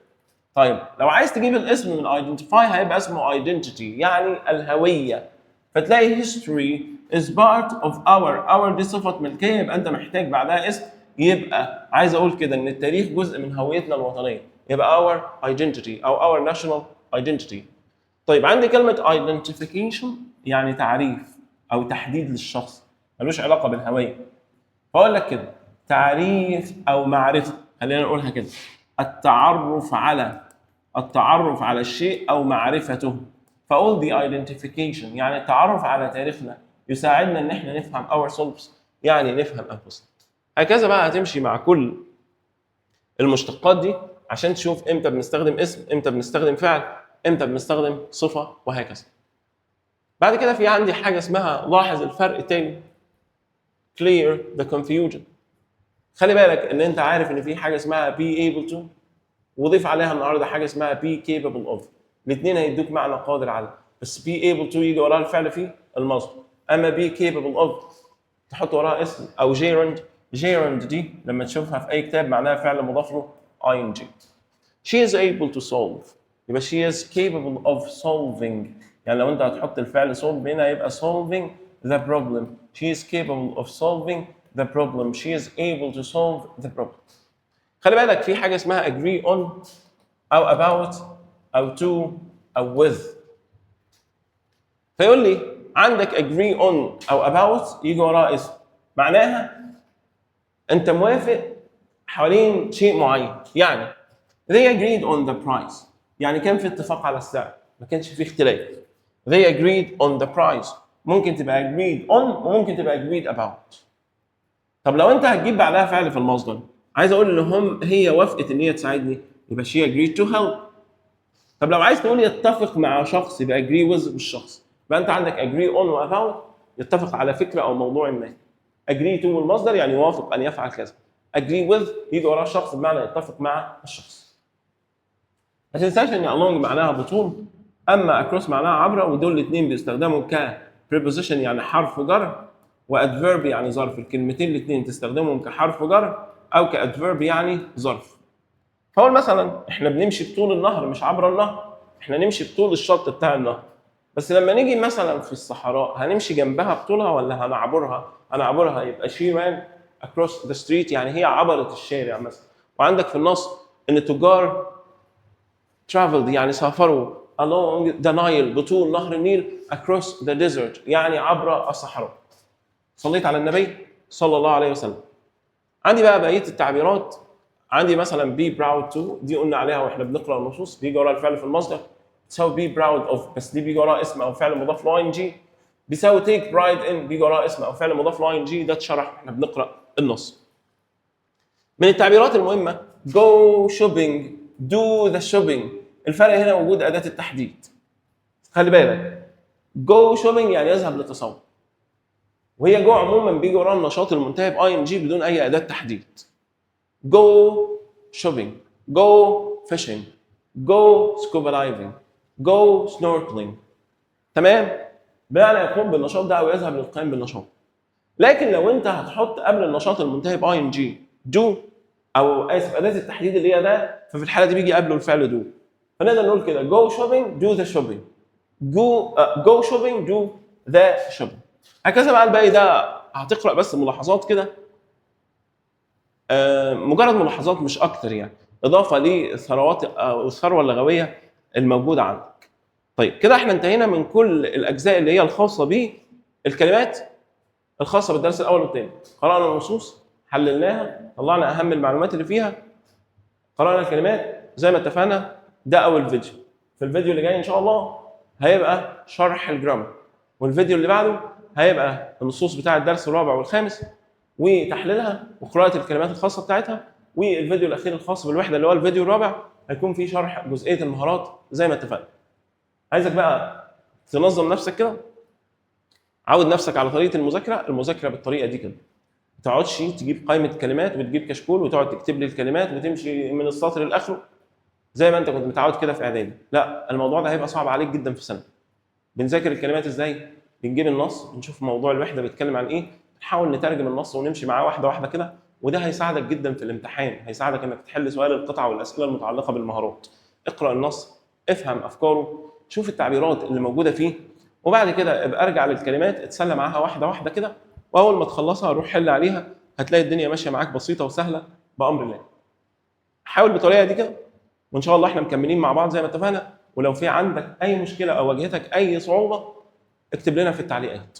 طيب، لو عايز تجيب الاسم من identify هيبقى اسمه identity يعني الهوية. فتلاقي history is part of our، our دي صفة ملكية، يبقى انت محتاج بعدها اسم، يبقى عايز اقول كده ان التاريخ جزء من هويتنا الوطنية، يبقى our identity او our national identity. طيب، عندي كلمة identification يعني تعريف او تحديد للشخص، ملوش علاقة بالهوية. فاقول لك كده تعريف او معرفة، خلينا نقولها كده التعرف على، التعرف على الشيء او معرفته. فاقول the identification يعني التعرف على تاريخنا يساعدنا ان احنا نفهم ourselves، يعني نفهم انفسنا. هكذا بقى هتمشي مع كل المشتقات دي عشان تشوف امتى بنستخدم اسم، امتى بنستخدم فعل، امتى بنستخدم صفه، وهكذا. بعد كده في عندي حاجة اسمها لاحظ الفرق تاني، clear the confusion. خلي بالك ان انت عارف ان في حاجة اسمها be able to، وضيف عليها النهارده حاجة اسمها be capable of. الاثنين هيدوك معنى قادر على، بس be able to يجي وراها الفعل في المصدر، اما be capable of تحط وراها اسم او gerund. gerund دي لما تشوفها في اي كتاب معناها فعل مضاف له ing. she is able to solve، يبقى she is capable of solving. يعني لو انت هتحط الفعل solve هنا يبقى solving the problem. she is capable of solving the problem، she is able to solve the problem. خلي بالك في حاجة اسمها agree on او about او to او with. فيقول لي عندك agree on او about يجي وراه اسم، معناها انت موافق حوالين شيء معين. يعني they agreed on the price، يعني كان في اتفاق على السعر، ما كانش في اختلاف. they agreed on the price ممكن تبقى agreed on وممكن تبقى agreed about. طب لو انت هتجيب بعدها فعل في المصدر، عايز اقول ان هم هي وافقت ان هي تساعدني، يبقى she agreed to help. طب لو عايز تقول يتفق مع شخص، يبقى agree with الشخص. يبقى انت عندك agree on و about يتفق على فكرة او موضوع ما، agree to المصدر يعني يوافق ان يفعل كذا، agree with يجي وراه شخص بمعنى يتفق مع الشخص. ما تنساش ان along معناها بطول، اما across معناها عبر، ودول الاثنين بيستخدموا ك preposition يعني حرف جر، و adverb يعني ظرف. الكلمتين الاثنين تستخدمهم كحرف جر او ك adverb يعني ظرف. فاقول مثلا احنا بنمشي بطول النهر مش عبر النهر، احنا نمشي بطول الشط بتاع النهر. بس لما نيجي مثلا في الصحراء هنمشي جنبها بطولها ولا هنعبرها؟ هنعبرها، يبقى she ran across the street يعني هي عبرت الشارع مثلا. وعندك في النص ان التجار traveled يعني سافروا along the Nile بطول نهر النيل، across the desert يعني عبر الصحراء. صليت على النبي صلى الله عليه وسلم. عندي بقى بقية التعبيرات. عندي مثلا be proud to، دي قلنا عليها واحنا بنقرا النصوص، بيجي وراها الفعل في المصدر. تساوي be proud of، بس دي بيجي وراها اسم او فعل مضاف له ing. بيساوي take pride in، بيجي وراها اسم او فعل مضاف له ing. ده اتشرح واحنا بنقرا النص. من التعبيرات المهمة go shopping، do the shopping. الفرق هنا وجود اداه التحديد. خلي بالك، go shopping يعني يذهب للتسوق، وهي go عموما بيجي وراها النشاط المنتهي ب ing بدون اي اداه تحديد. go shopping، go fishing، go scuba diving، go snorkeling، تمام؟ بمعنى يقوم بالنشاط ده او يذهب للقيام بالنشاط. لكن لو انت هتحط قبل النشاط المنتهي ب ing do، او اسف، اداه التحديد اللي هي the، ففي الحالة دي بيجي قبله الفعل do. فنقدر نقول كده go shopping، do the shopping، go shopping، do the shopping. هكذا بقى الباقي ده هتقرا بس ملاحظات كده، مجرد ملاحظات مش اكتر، يعني اضافه للثروات او الثروة اللغوية الموجودة عندك. طيب، كده احنا انتهينا من كل الاجزاء اللي هي الخاصة بالكلمات الخاصة بالدرس الاول والثاني. قرانا النصوص، حللناها، طلعنا اهم المعلومات اللي فيها، قرانا الكلمات زي ما اتفقنا. ده اول فيديو. في الفيديو اللي جاي ان شاء الله هيبقى شرح ال grammar، والفيديو اللي بعده هيبقى النصوص بتاع الدرس الرابع والخامس وتحليلها وقراءة الكلمات الخاصة بتاعتها، والفيديو الاخير الخاص بالوحدة اللي هو الفيديو الرابع هيكون فيه شرح جزئية المهارات زي ما اتفقنا. عايزك بقى تنظم نفسك كده، عود نفسك على طريقه المذاكرة، المذاكرة بالطريقة دي كده. ما تقعدش تجيب قائمة كلمات وتجيب كشكول وتقعد تكتب لي الكلمات وتمشي من السطر لاخره زي ما انت كنت متعود كده في اعدادي، لا الموضوع ده هيبقى صعب عليك جدا في سنة. بنذاكر الكلمات ازاي؟ بنجيب النص، بنشوف موضوع الوحدة بيتكلم عن ايه، نحاول نترجم النص ونمشي معاه واحدة واحدة كده، وده هيساعدك جدا في الامتحان، هيساعدك انك تحل سؤال القطعة والاسئلة المتعلقة بالمهارات. اقرا النص، افهم افكاره، شوف التعبيرات اللي موجودة فيه، وبعد كده ابقى ارجع للكلمات اتسلى معاها واحدة واحدة كده، واول ما تخلصها روح حل عليها، هتلاقي الدنيا ماشية معاك بسيطة وسهلة بامر الله. حاول بالطريقة دي كده، وان شاء الله احنا مكملين مع بعض زي ما اتفقنا. ولو في عندك اي مشكلة او واجهتك اي صعوبة اكتب لنا في التعليقات.